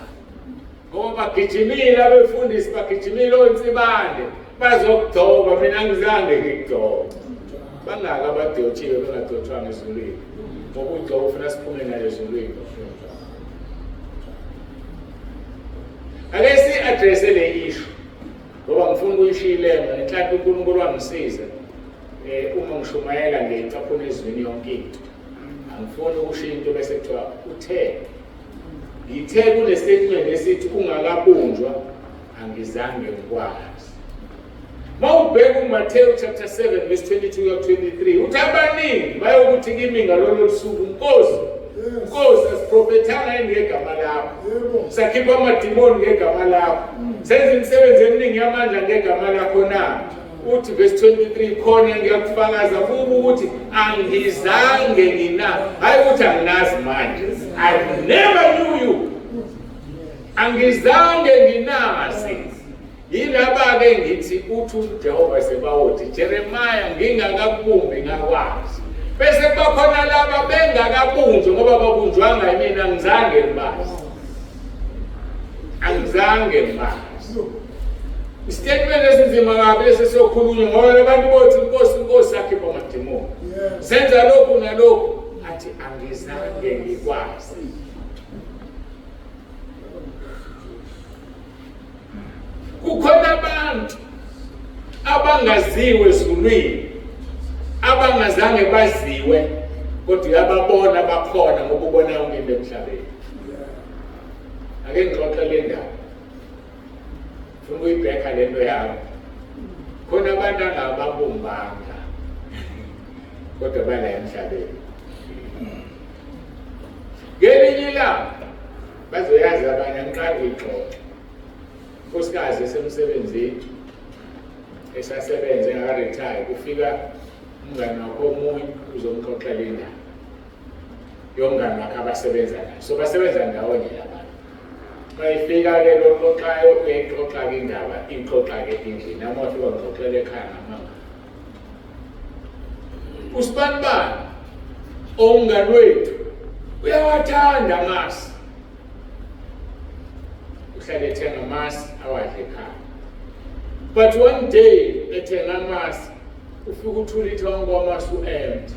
Ngoba bagijimile abefundisi, bagijimile oNsibande bazokugcoba, mina angizange ngikugcobe. Bangaka abagcotshiwe bengagcotshwanga ezulwini, ngoba ugcobo ufuna siphume nayo ezulwini. Ake si-addresse le issue ngoba ngifuna ukuyishiya ilema. Ngenhlanhla uNkulunkulu wangisiza uma ngishumayela ngiyicaphuna ezwini yonke into. Angifuni ukushiya into bese kuthiwa uthe. Ngithe kule statement esithi ungakabunjwa angizange ngikwazi. Mawubheka uMathewu chapter 7 verse 22 kuya 23 uthi abaningi bayokuthi kimi ngalolo suku, Nkosi, Nkosi, asiprofethanga yini ngegama lakho? Sakhipha amadimoni ngegama lakho, senza imisebenzi eminingi yamandla ngegama lakho na? Uthi verse 23 khona ngiyakufakaza kubo ukuthi angizange ngina, hayi ukuthi anginazi manje, I never knew you, angizange nginazi. Yilaba-ke ngithi uthi uJehova Sebawoti, Jeremiah, ngingakakubumbi ngakwazi. Bese kuba khona laba bengakabunjwa ngoba babunjwanga yimina, angizange ngibazi. Angizange ngibazi. Istatement esinzima kabi lesi siyokhulunywa ngoba labantu bothi Nkosi, Nkosi, sakhipha amadimoni. Senza lokhu nalokhu, athi angizange ngikwazi. Kukhona abantu abangaziwe ezulwini, abangazange baziwe, kodwa uyababona bakhona ngoba ubona yonke into emhlabeni. Ake ngixoxe le ndaba, ngifuna ukuyibheka le nto yami. Khona abantu angababumbanga kodwa bala emhlabeni. Ngelinye ilanga bazoyazi abanye, angiqali ukuyixoxa. Unkosikazi esemsebenzini esasebenza engaka-retire, kufika umngane wakhe omunye uzomxoxela indaba yomngane wakhe abasebenza naye. So basebenza ndawonye labantu. Bayifika-ke lo xoxayo, uyayixoxa-ke indaba, ixoxa-ke endlini. Nami wafika ngixoxela ekhaya ngamanga. Usibanibani owumngane wethu uyawathanda amasi, uhlale ethenga amasi awadle ekhaya. But one day ethenga amasi, ufika uthula ithongo kwamasi u-empty.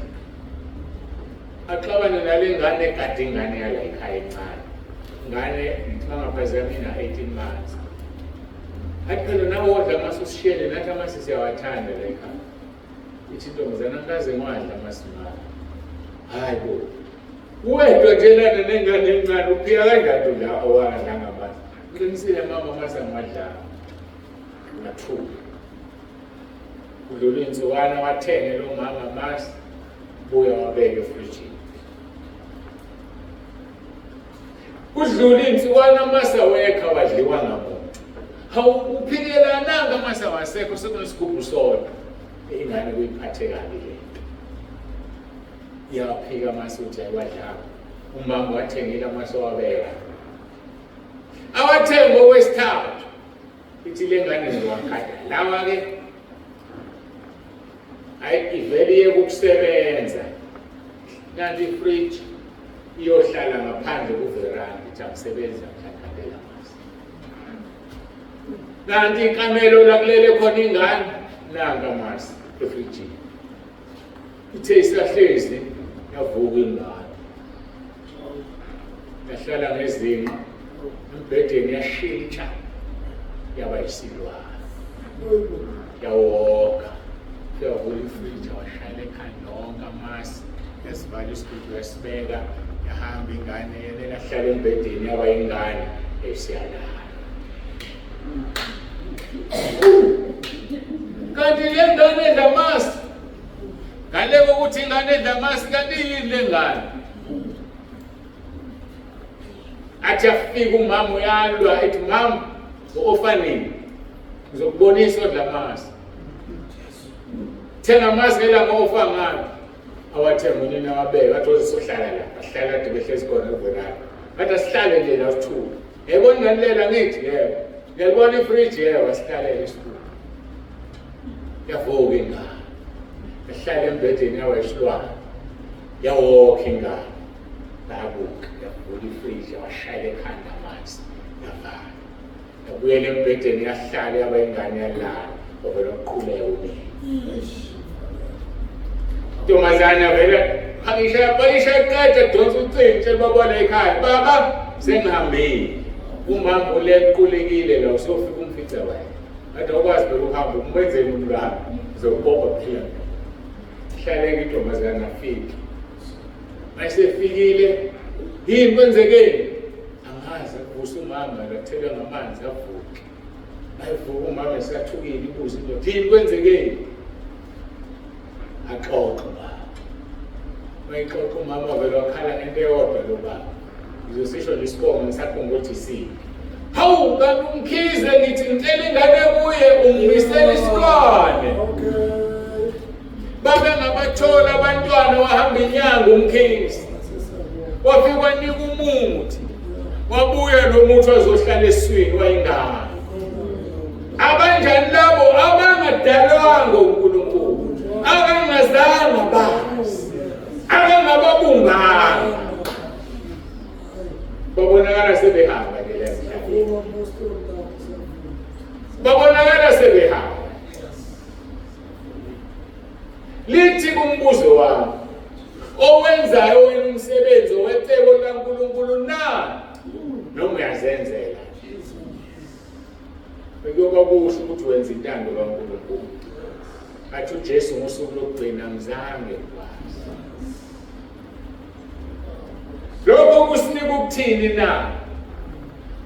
Axabane nale ngane egade ingane yala ekhaya encane, ingane bangaphazami ina-18 months. Athi phela nawe wodla amasi usishiyele nathi, amasi siyawathanda la ekhaya. Ithi intombazane, angikaze ngiwadla amasi mama. Hayi bo, wedwa nje lana nengane encane uphika kanjani la awangadlanga amasi? Uqinisile mama, amasi angiwadlanga. Ngathuka. Kudlula insukwana wathenge lo mama amasi, buya wabeka efrijini. Kudlula insukwana amasi awekho, awadliwa ngamuntu. Hawu, uphikelana amasi awasekho, sekunesigubhu sodwa. Ingane kuyiphathe kabi le nto. Iyaphika amasi uthi ayiwadlanga. Umama wathengile amasi wabeka. Awathenga okwesithathu. Ithi le ngane ngiwakhada lawa-ke, hayi ivele iyeke ukusebenza. Nanti ifridge iyohlala ngaphandle kuveranda, ithi angisebenzi angihlanganela amasi. Kanti ikamelo la kulele khona ingane, nanka amasi efrijini. Ithe isahlezi yavuka ingane, yahlala ngezinqa embhedeni, yashintsha yaba yisilwane, yawoka, yavula ifriji, washayela ekhanda wonke amasi, yasivala isigubhu yasibeka, yahamba ingane yelela hlala embhedeni, yaba ingane esiyalala. Kanti le ngane edla amasi. Ngale kokuthi ingane edla amasi kanti yini le ngane? Athi afika umama uyalwa ethi mama u-ofanini ngizokubonisa odla amasi. Thenga amasi ngelanga ofa ngalo. Awathenga unina wabeka athi ozohlala la. Bahlala kade behlezi khona eVonana. Bathi asihlale nje la sithule. Yayibona ingane lela ngithi yebo. Ngiyalibona ifriji yebo asihlalele isithule. Yavuka ingane. Yahlala embhedeni yawa isilwane. Yawokha ingane. Bayabuka, yavula ifriji yawashayela ekhanda amanzi. Yavala. Yabuyela embhedeni yahlala yaba ingane yalala. Wavele waqhuleka unina. Ntombazana vele phakisha phakisha qeda donsa ucingo tshela babona ekhaya baba sengihambile umama ulequlekile la usofika umfica wena kade awukwazi phela ukuhamba umwenzeni umntwana uzokubopha kuphila hlaleke intombazana afike mayisefikile yini kwenzekeni angazi akuvusa umama lathelwe ngamanzi avuke Bayivuka umama esathukile ibuze indoda yini kwenzekeni? Axoxe ubaba. Mayixoxa umama wavele wakhala ngento eyodwa lo baba. Ngizosisho nje isibongo ngisakhumbula ukuthi isiphi. Hawu kanti umkhize ngithi ngicela ingane kuye ungimisela isilwane. Babe ngabathola abantwana wahamba inyanga umkhize. Wafika wanika umuthi. Wabuya lo muthi wazohlala eswini wayingane. Abanjani labo abangadalwanga uNkulunkulu, abangazanga bazi, abangababumbanga. Babonakala sebehamba ke la emhlabeni. Babonakala sebehamba. Lithi kumbuzo wami owenzayo wena umsebenzi owecebo likaNkulunkulu na noma uyazenzela bekuyoba kusho ukuthi wenza intando kaNkulunkulu athi uJesu ngosuku lokugcina ngizange ngikwazi lokho kusinika ukuthini na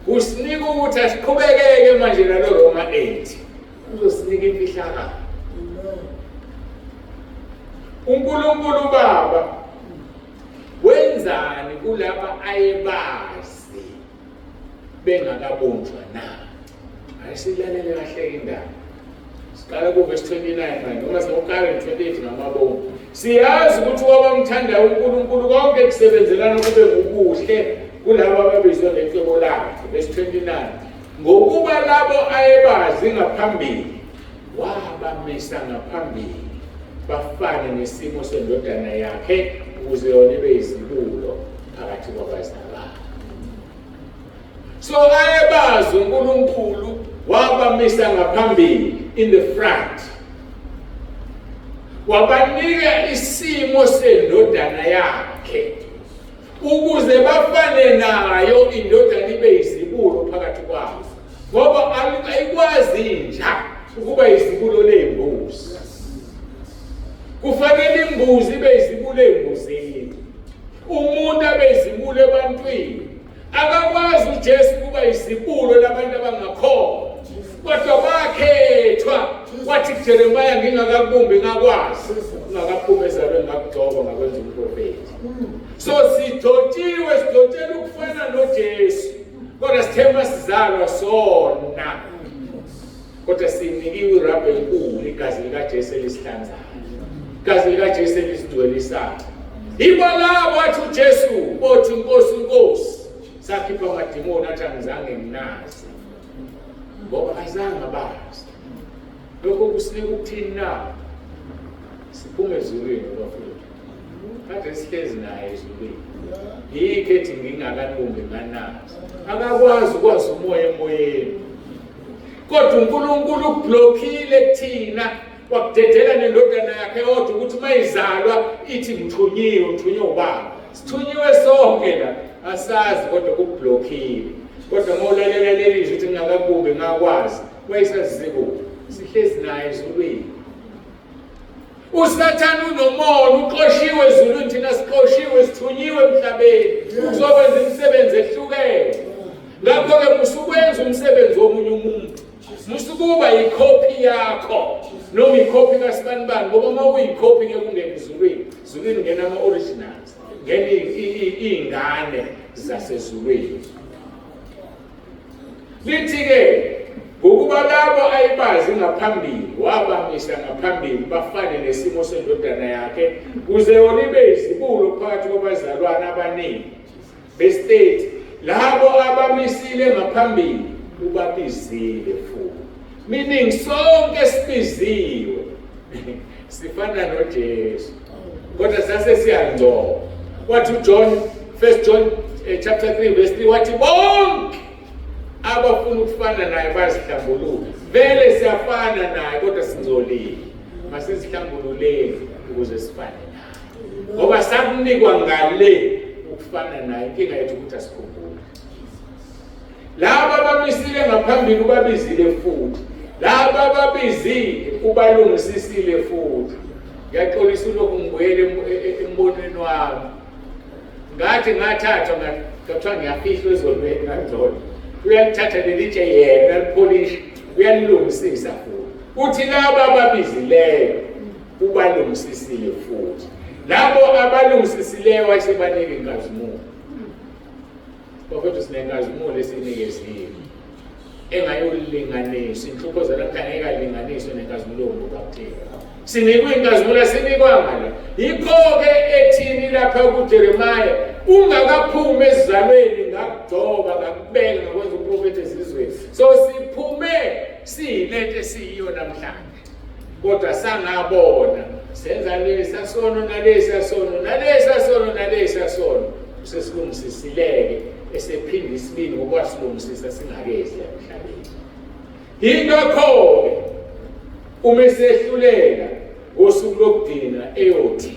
kusinika ukuthi asiqhubekeke manje nalo Roma 8 uzosinika imfihlakalo uNkulunkulu Baba wenzani kulaba ayebazi bengakabunjwa na ayisilalele kahle indaba siqala kuvesi 29 manje noma singoqala nge-28 ngamabomu siyazi ukuthi wabamthandayo uNkulunkulu konke kusebenzelana kube ngukuhle kulabo ababizwe ngecebo lakhe vesi 29 Ngokuba labo ayebazi ngaphambili wabamisa ngaphambili bafane nesimo sendodana yakhe ukuze yona ibe izibulo phakathi kwabazalwane. So ayebazi uNkulunkulu wabamisa ngaphambili in the front wabanika isimo sendodana yakhe ukuze bafane nayo indodana ibe izibulo phakathi kwabo ngoba ayikwazi inja ukuba izibulo ley'mbuzi kufanele imbuzi ibe izibulo ey'mbuzini umuntu abe izibulo ebantwini akakwazi uJesu ukuba izibulo labantu abangakholwa kodwa bakhethwa wathi kuJeremiya ngingakakubumbi ngakwazi ungakaphumi ezalweni ngakugcoba ngakwenza umprofethi so sigcotshiwe sigcotshela ukufana noJesu kodwa sithemba sizalwa sona kodwa sinikiwe irabha enkulu igazi likaJesu elisihlanzayo igazi likaJesu elisigcwelisayo yibo labo athi uJesu othi inkosi inkosi sakhipha amadimoni athi angizange nginazi ngoba azange abazi lokho kusinika ukuthini na siphume ezulwini bafowethu kade sihlezi naye ezulwini yikho ethi ngingakalungi nganazi akakwazi ukwazi umoya emoyeni kodwa uNkulunkulu ukublockile kuthina wakudedela nendodana yakhe yodwa ukuthi uma izalwa ithi ngithunyiwe ngithunywe ubaba sithunyiwe sonke la asazi kodwa kublockile kodwa uma ulalela leli zwi ukuthi ngingakakubi ngakwazi wayesazikuphi sihlezi naye ezulwini usathane unomona uxoshiwe ezulwini thina sixoshiwe sithunyiwe emhlabeni ukuzokwenza imisebenzi ehlukene ngakho-ke musukwenza umsebenzi womunye umuntu musukuba yikhophi yakho noma ikhophi kasibanibani ngoba uma uyikhophi ngeke ungene ezulwini. Ngene iy'ngane zasezulwini. Lithi-ke ngokuba labo ayibazi ngaphambili wabamisa ngaphambili bafane nesimo sendodana yakhe kuze yona ibe izibulo phakathi kwabazalwane abaningi. Verse 30 labo abamisile ngaphambili ubabizile futhi. Meaning sonke sibiziwe sifana noJesu kodwa sase siyangcoba. Wathi uJohn, 1 John chapter 3 verse 3 wathi bonke abafuna ukufana naye bazihlambulula. Vele siyafana naye kodwa singcolile, masizihlambululeni ukuze sifane naye, ngoba sakunikwa ngale ukufana naye. Inkinga yethu ukuthi asikhumbuli. Laba abamisile ngaphambili ubabizile futhi, laba ababizile ubalungisisile futhi. Ngiyaxolisa ulokhu ngibuyele embonweni wami. Ngathi ngathathwa ngathiwa ngiyafihlwa ezonweni ngangcono. Uyalithatha leli tshe yena uyalipholisha uyalilungisisa futhi. Uthi laba ababizileyo ubalungisisile futhi. Labo abalungisisileyo wayesebanika inkazimulo. Bafethu sinenkazimulo esiyinikeziwe engayolinganiswa, inhlupho zanamhlanje ngeke alinganiswe nenkazimulo yombukapteki. Sinikwe inkazimulo asinikwanga la. Yikho-ke ethini lapha kuJeremiya, ungakaphumi esizalweni ngakugcoba ngakubeka ngakwenza uprofethi ezizweni. So siphume siyilento esiyiyo namhlanje, kodwa sangabona senza lesa sono nalesa sono nalesa sono nalesa sono, sesilungisisile-ke esephinda isibili ngoba wasilungisisa singakezi emhlabeni. Yingakho-ke uma esehlulela ngosuku lokugcina eyothi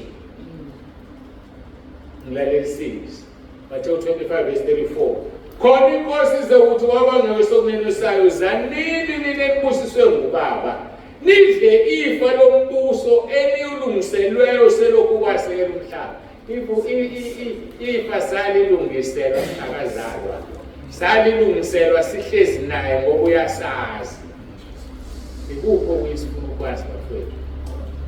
ngilalelisise Matthew 25 verse 34 khona inkosi izokuthi kwabangewesokunene sayo, zanini nina enibusiswe ngubaba, nidle ifa lombuso eniyulungiselweyo selokhu kwasekela umhlaba. Ifa salilungiselwa singakazalwa, salilungiselwa sihlezi naye ngoba uyasazi. Ikuphi okunye sifuna ukwazi bafowethu?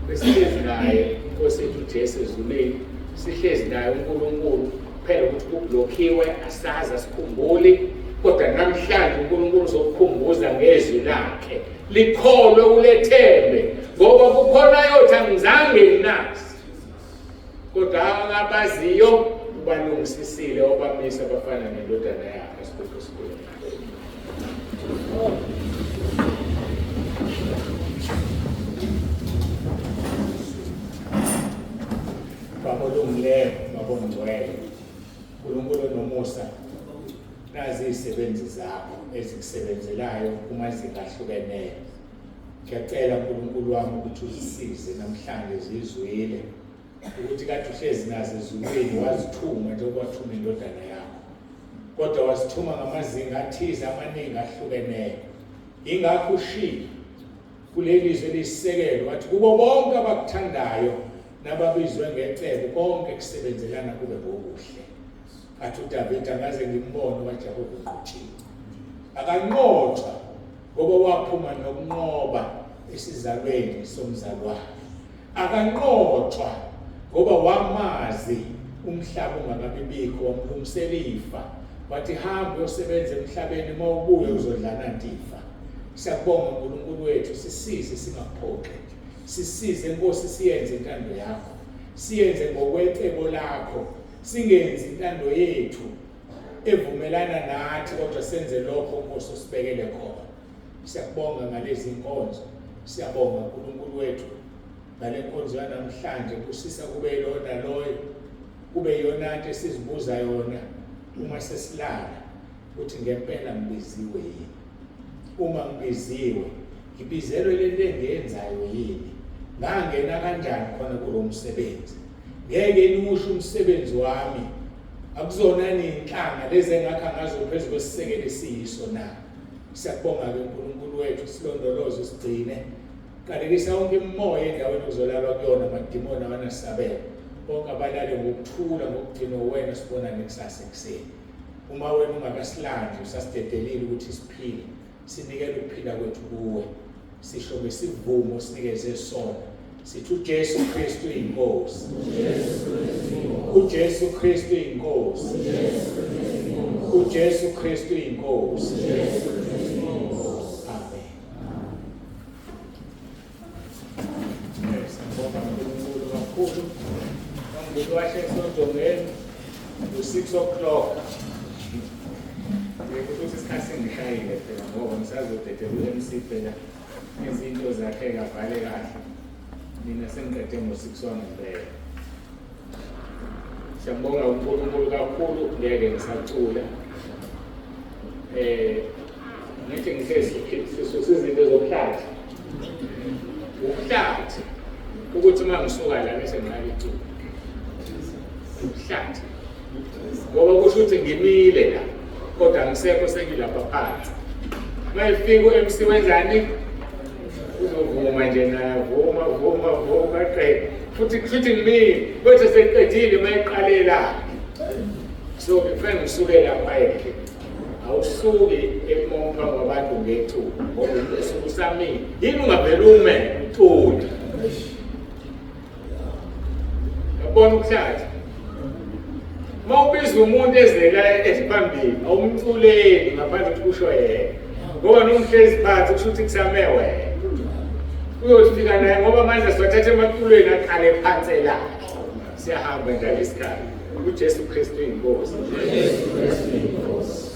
Besihlezi naye inkosi yethu uJesu ezulwini, sihlezi naye uNkulunkulu, kuphela ukuthi kublokhiwe, asazi, asikhumbuli. Kodwa namhlanje uNkulunkulu uzokukhumbuza ngezwi lakhe, likholwe ulethembe, ngoba kukhona yothi angizange nginazi, kodwa abaziyo ubalungisisile, wabamisa bafana nendodana yakhe. Sikhulu sikhulu. Baba olungileyo, Baba ongcwele, uNkulunkulu onomusa, nazi izisebenzi zakho ezikusebenzelayo kumazinga ahlukeneyo. Ngiyacela uNkulunkulu wami ukuthi uzisize namhlanje zizwile ukuthi kade uhlezi nazo ezulwini, wazithuma njengoba wathuma indodana yakho, kodwa wazithuma ngamazinga athize amaningi ahlukeneyo. Ingakho ushilo kuleli zwe eliyisisekelo wathi kubo bonke abakuthandayo nababizwe ngecebo konke kusebenzelana kube ngokuhle. Athi uDavide angaze ngimbone kaJehova unqotshiwe. Akanqotshwa ngoba waphuma nokunqoba esizalweni somzalwane. Akanqotshwa ngoba wamazi umhlaba ungakabibikho, wamlungisela ifa. Wathi hamba uyosebenza emhlabeni, uma ubuya uzodla nanti ifa. Siyakubonga uNkulunkulu wethu, sisize singakuphoxi. Sisize Nkosi siyenze intando yakho. Siyenze ngokwecebo lakho. Singenzi intando yethu evumelana nathi, kodwa senze lokho Nkosi osibekele khona. Siyakubonga ngalezi nkonzo. Siyabonga uNkulunkulu wethu ngale nkonzo yanamhlanje. Busisa kube yilona loyo, kube yiyona nto esizibuza yona uma sesilala ukuthi ngempela ngibiziwe yini. Uma ngibiziwe, ngibizelwe lento engiyenzayo yini? Ngangena kanjani khona kulo msebenzi? Ngeke niwusho umsebenzi wami, akuzona inhlanga lezi engakha ngazo phezu kwesisekelo esiyiso na? Siyakubonga-ke uNkulunkulu wethu, silondoloze usigcine. Qalekisa wonke imimoya endaweni okuzolalwa kuyona, amadimoni awanasabelo. Bonke abalale ngokuthula, ngokugcinwa wena, sibonane kusasa ekuseni. Uma wena ungakasilandi, usasidedelile ukuthi siphile, sinikele ukuphila kwethu kuwe. Sisho ngesivumo sinikeze sona. Sithi uJesu Kristu inkosi. UJesu Kristu inkosi. UJesu Kristu inkosi. Amen. Siyabonga uNkulunkulu kakhulu. UNkulunkulu wahle sodongeni ngo-6 o'clock. Ukuthi isikhathi sengishayile phela ngoba ngisazodedela u-MC phela izinto zakhe kavale kahle. Mina sengiqede ngo-6 wangempela. Siyabonga uNkulunkulu kakhulu, ngeke ngisacula. Ngithi ngihlezi sisusa izinto zokuhlathi. Ukuhlathi ukuthi uma ngisuka la bese ngiqala iculo. Ukuhlathi. Ngoba kusho ukuthi ngimile la kodwa ngisekho sengilapha phansi. Uma efika u-MC wenzani? Uzovuma nje naye, vuma vuma vuma qede. Futhi kusho ngimile, kodwa seqedile uma eqalela. So ngifike ngisuke lapha ekhe. Awusuki emong phambi kwabantu ngeculo ngoba usuke usamile. Yini ungavele ume ucule? Yabona ukuhlathi. Uma ubiza umuntu ezela esiphambili, awumculeli ngaphandle ukuthi kusho yena. Ngoba noma uhlezi phansi kusho ukuthi kusame wena. Uyofika naye ngoba manje sizothatha emaculweni aqale phansi elakhe. Siyahamba njalo isikhathi. UJesu Kristu inkosi. UJesu Kristu inkosi.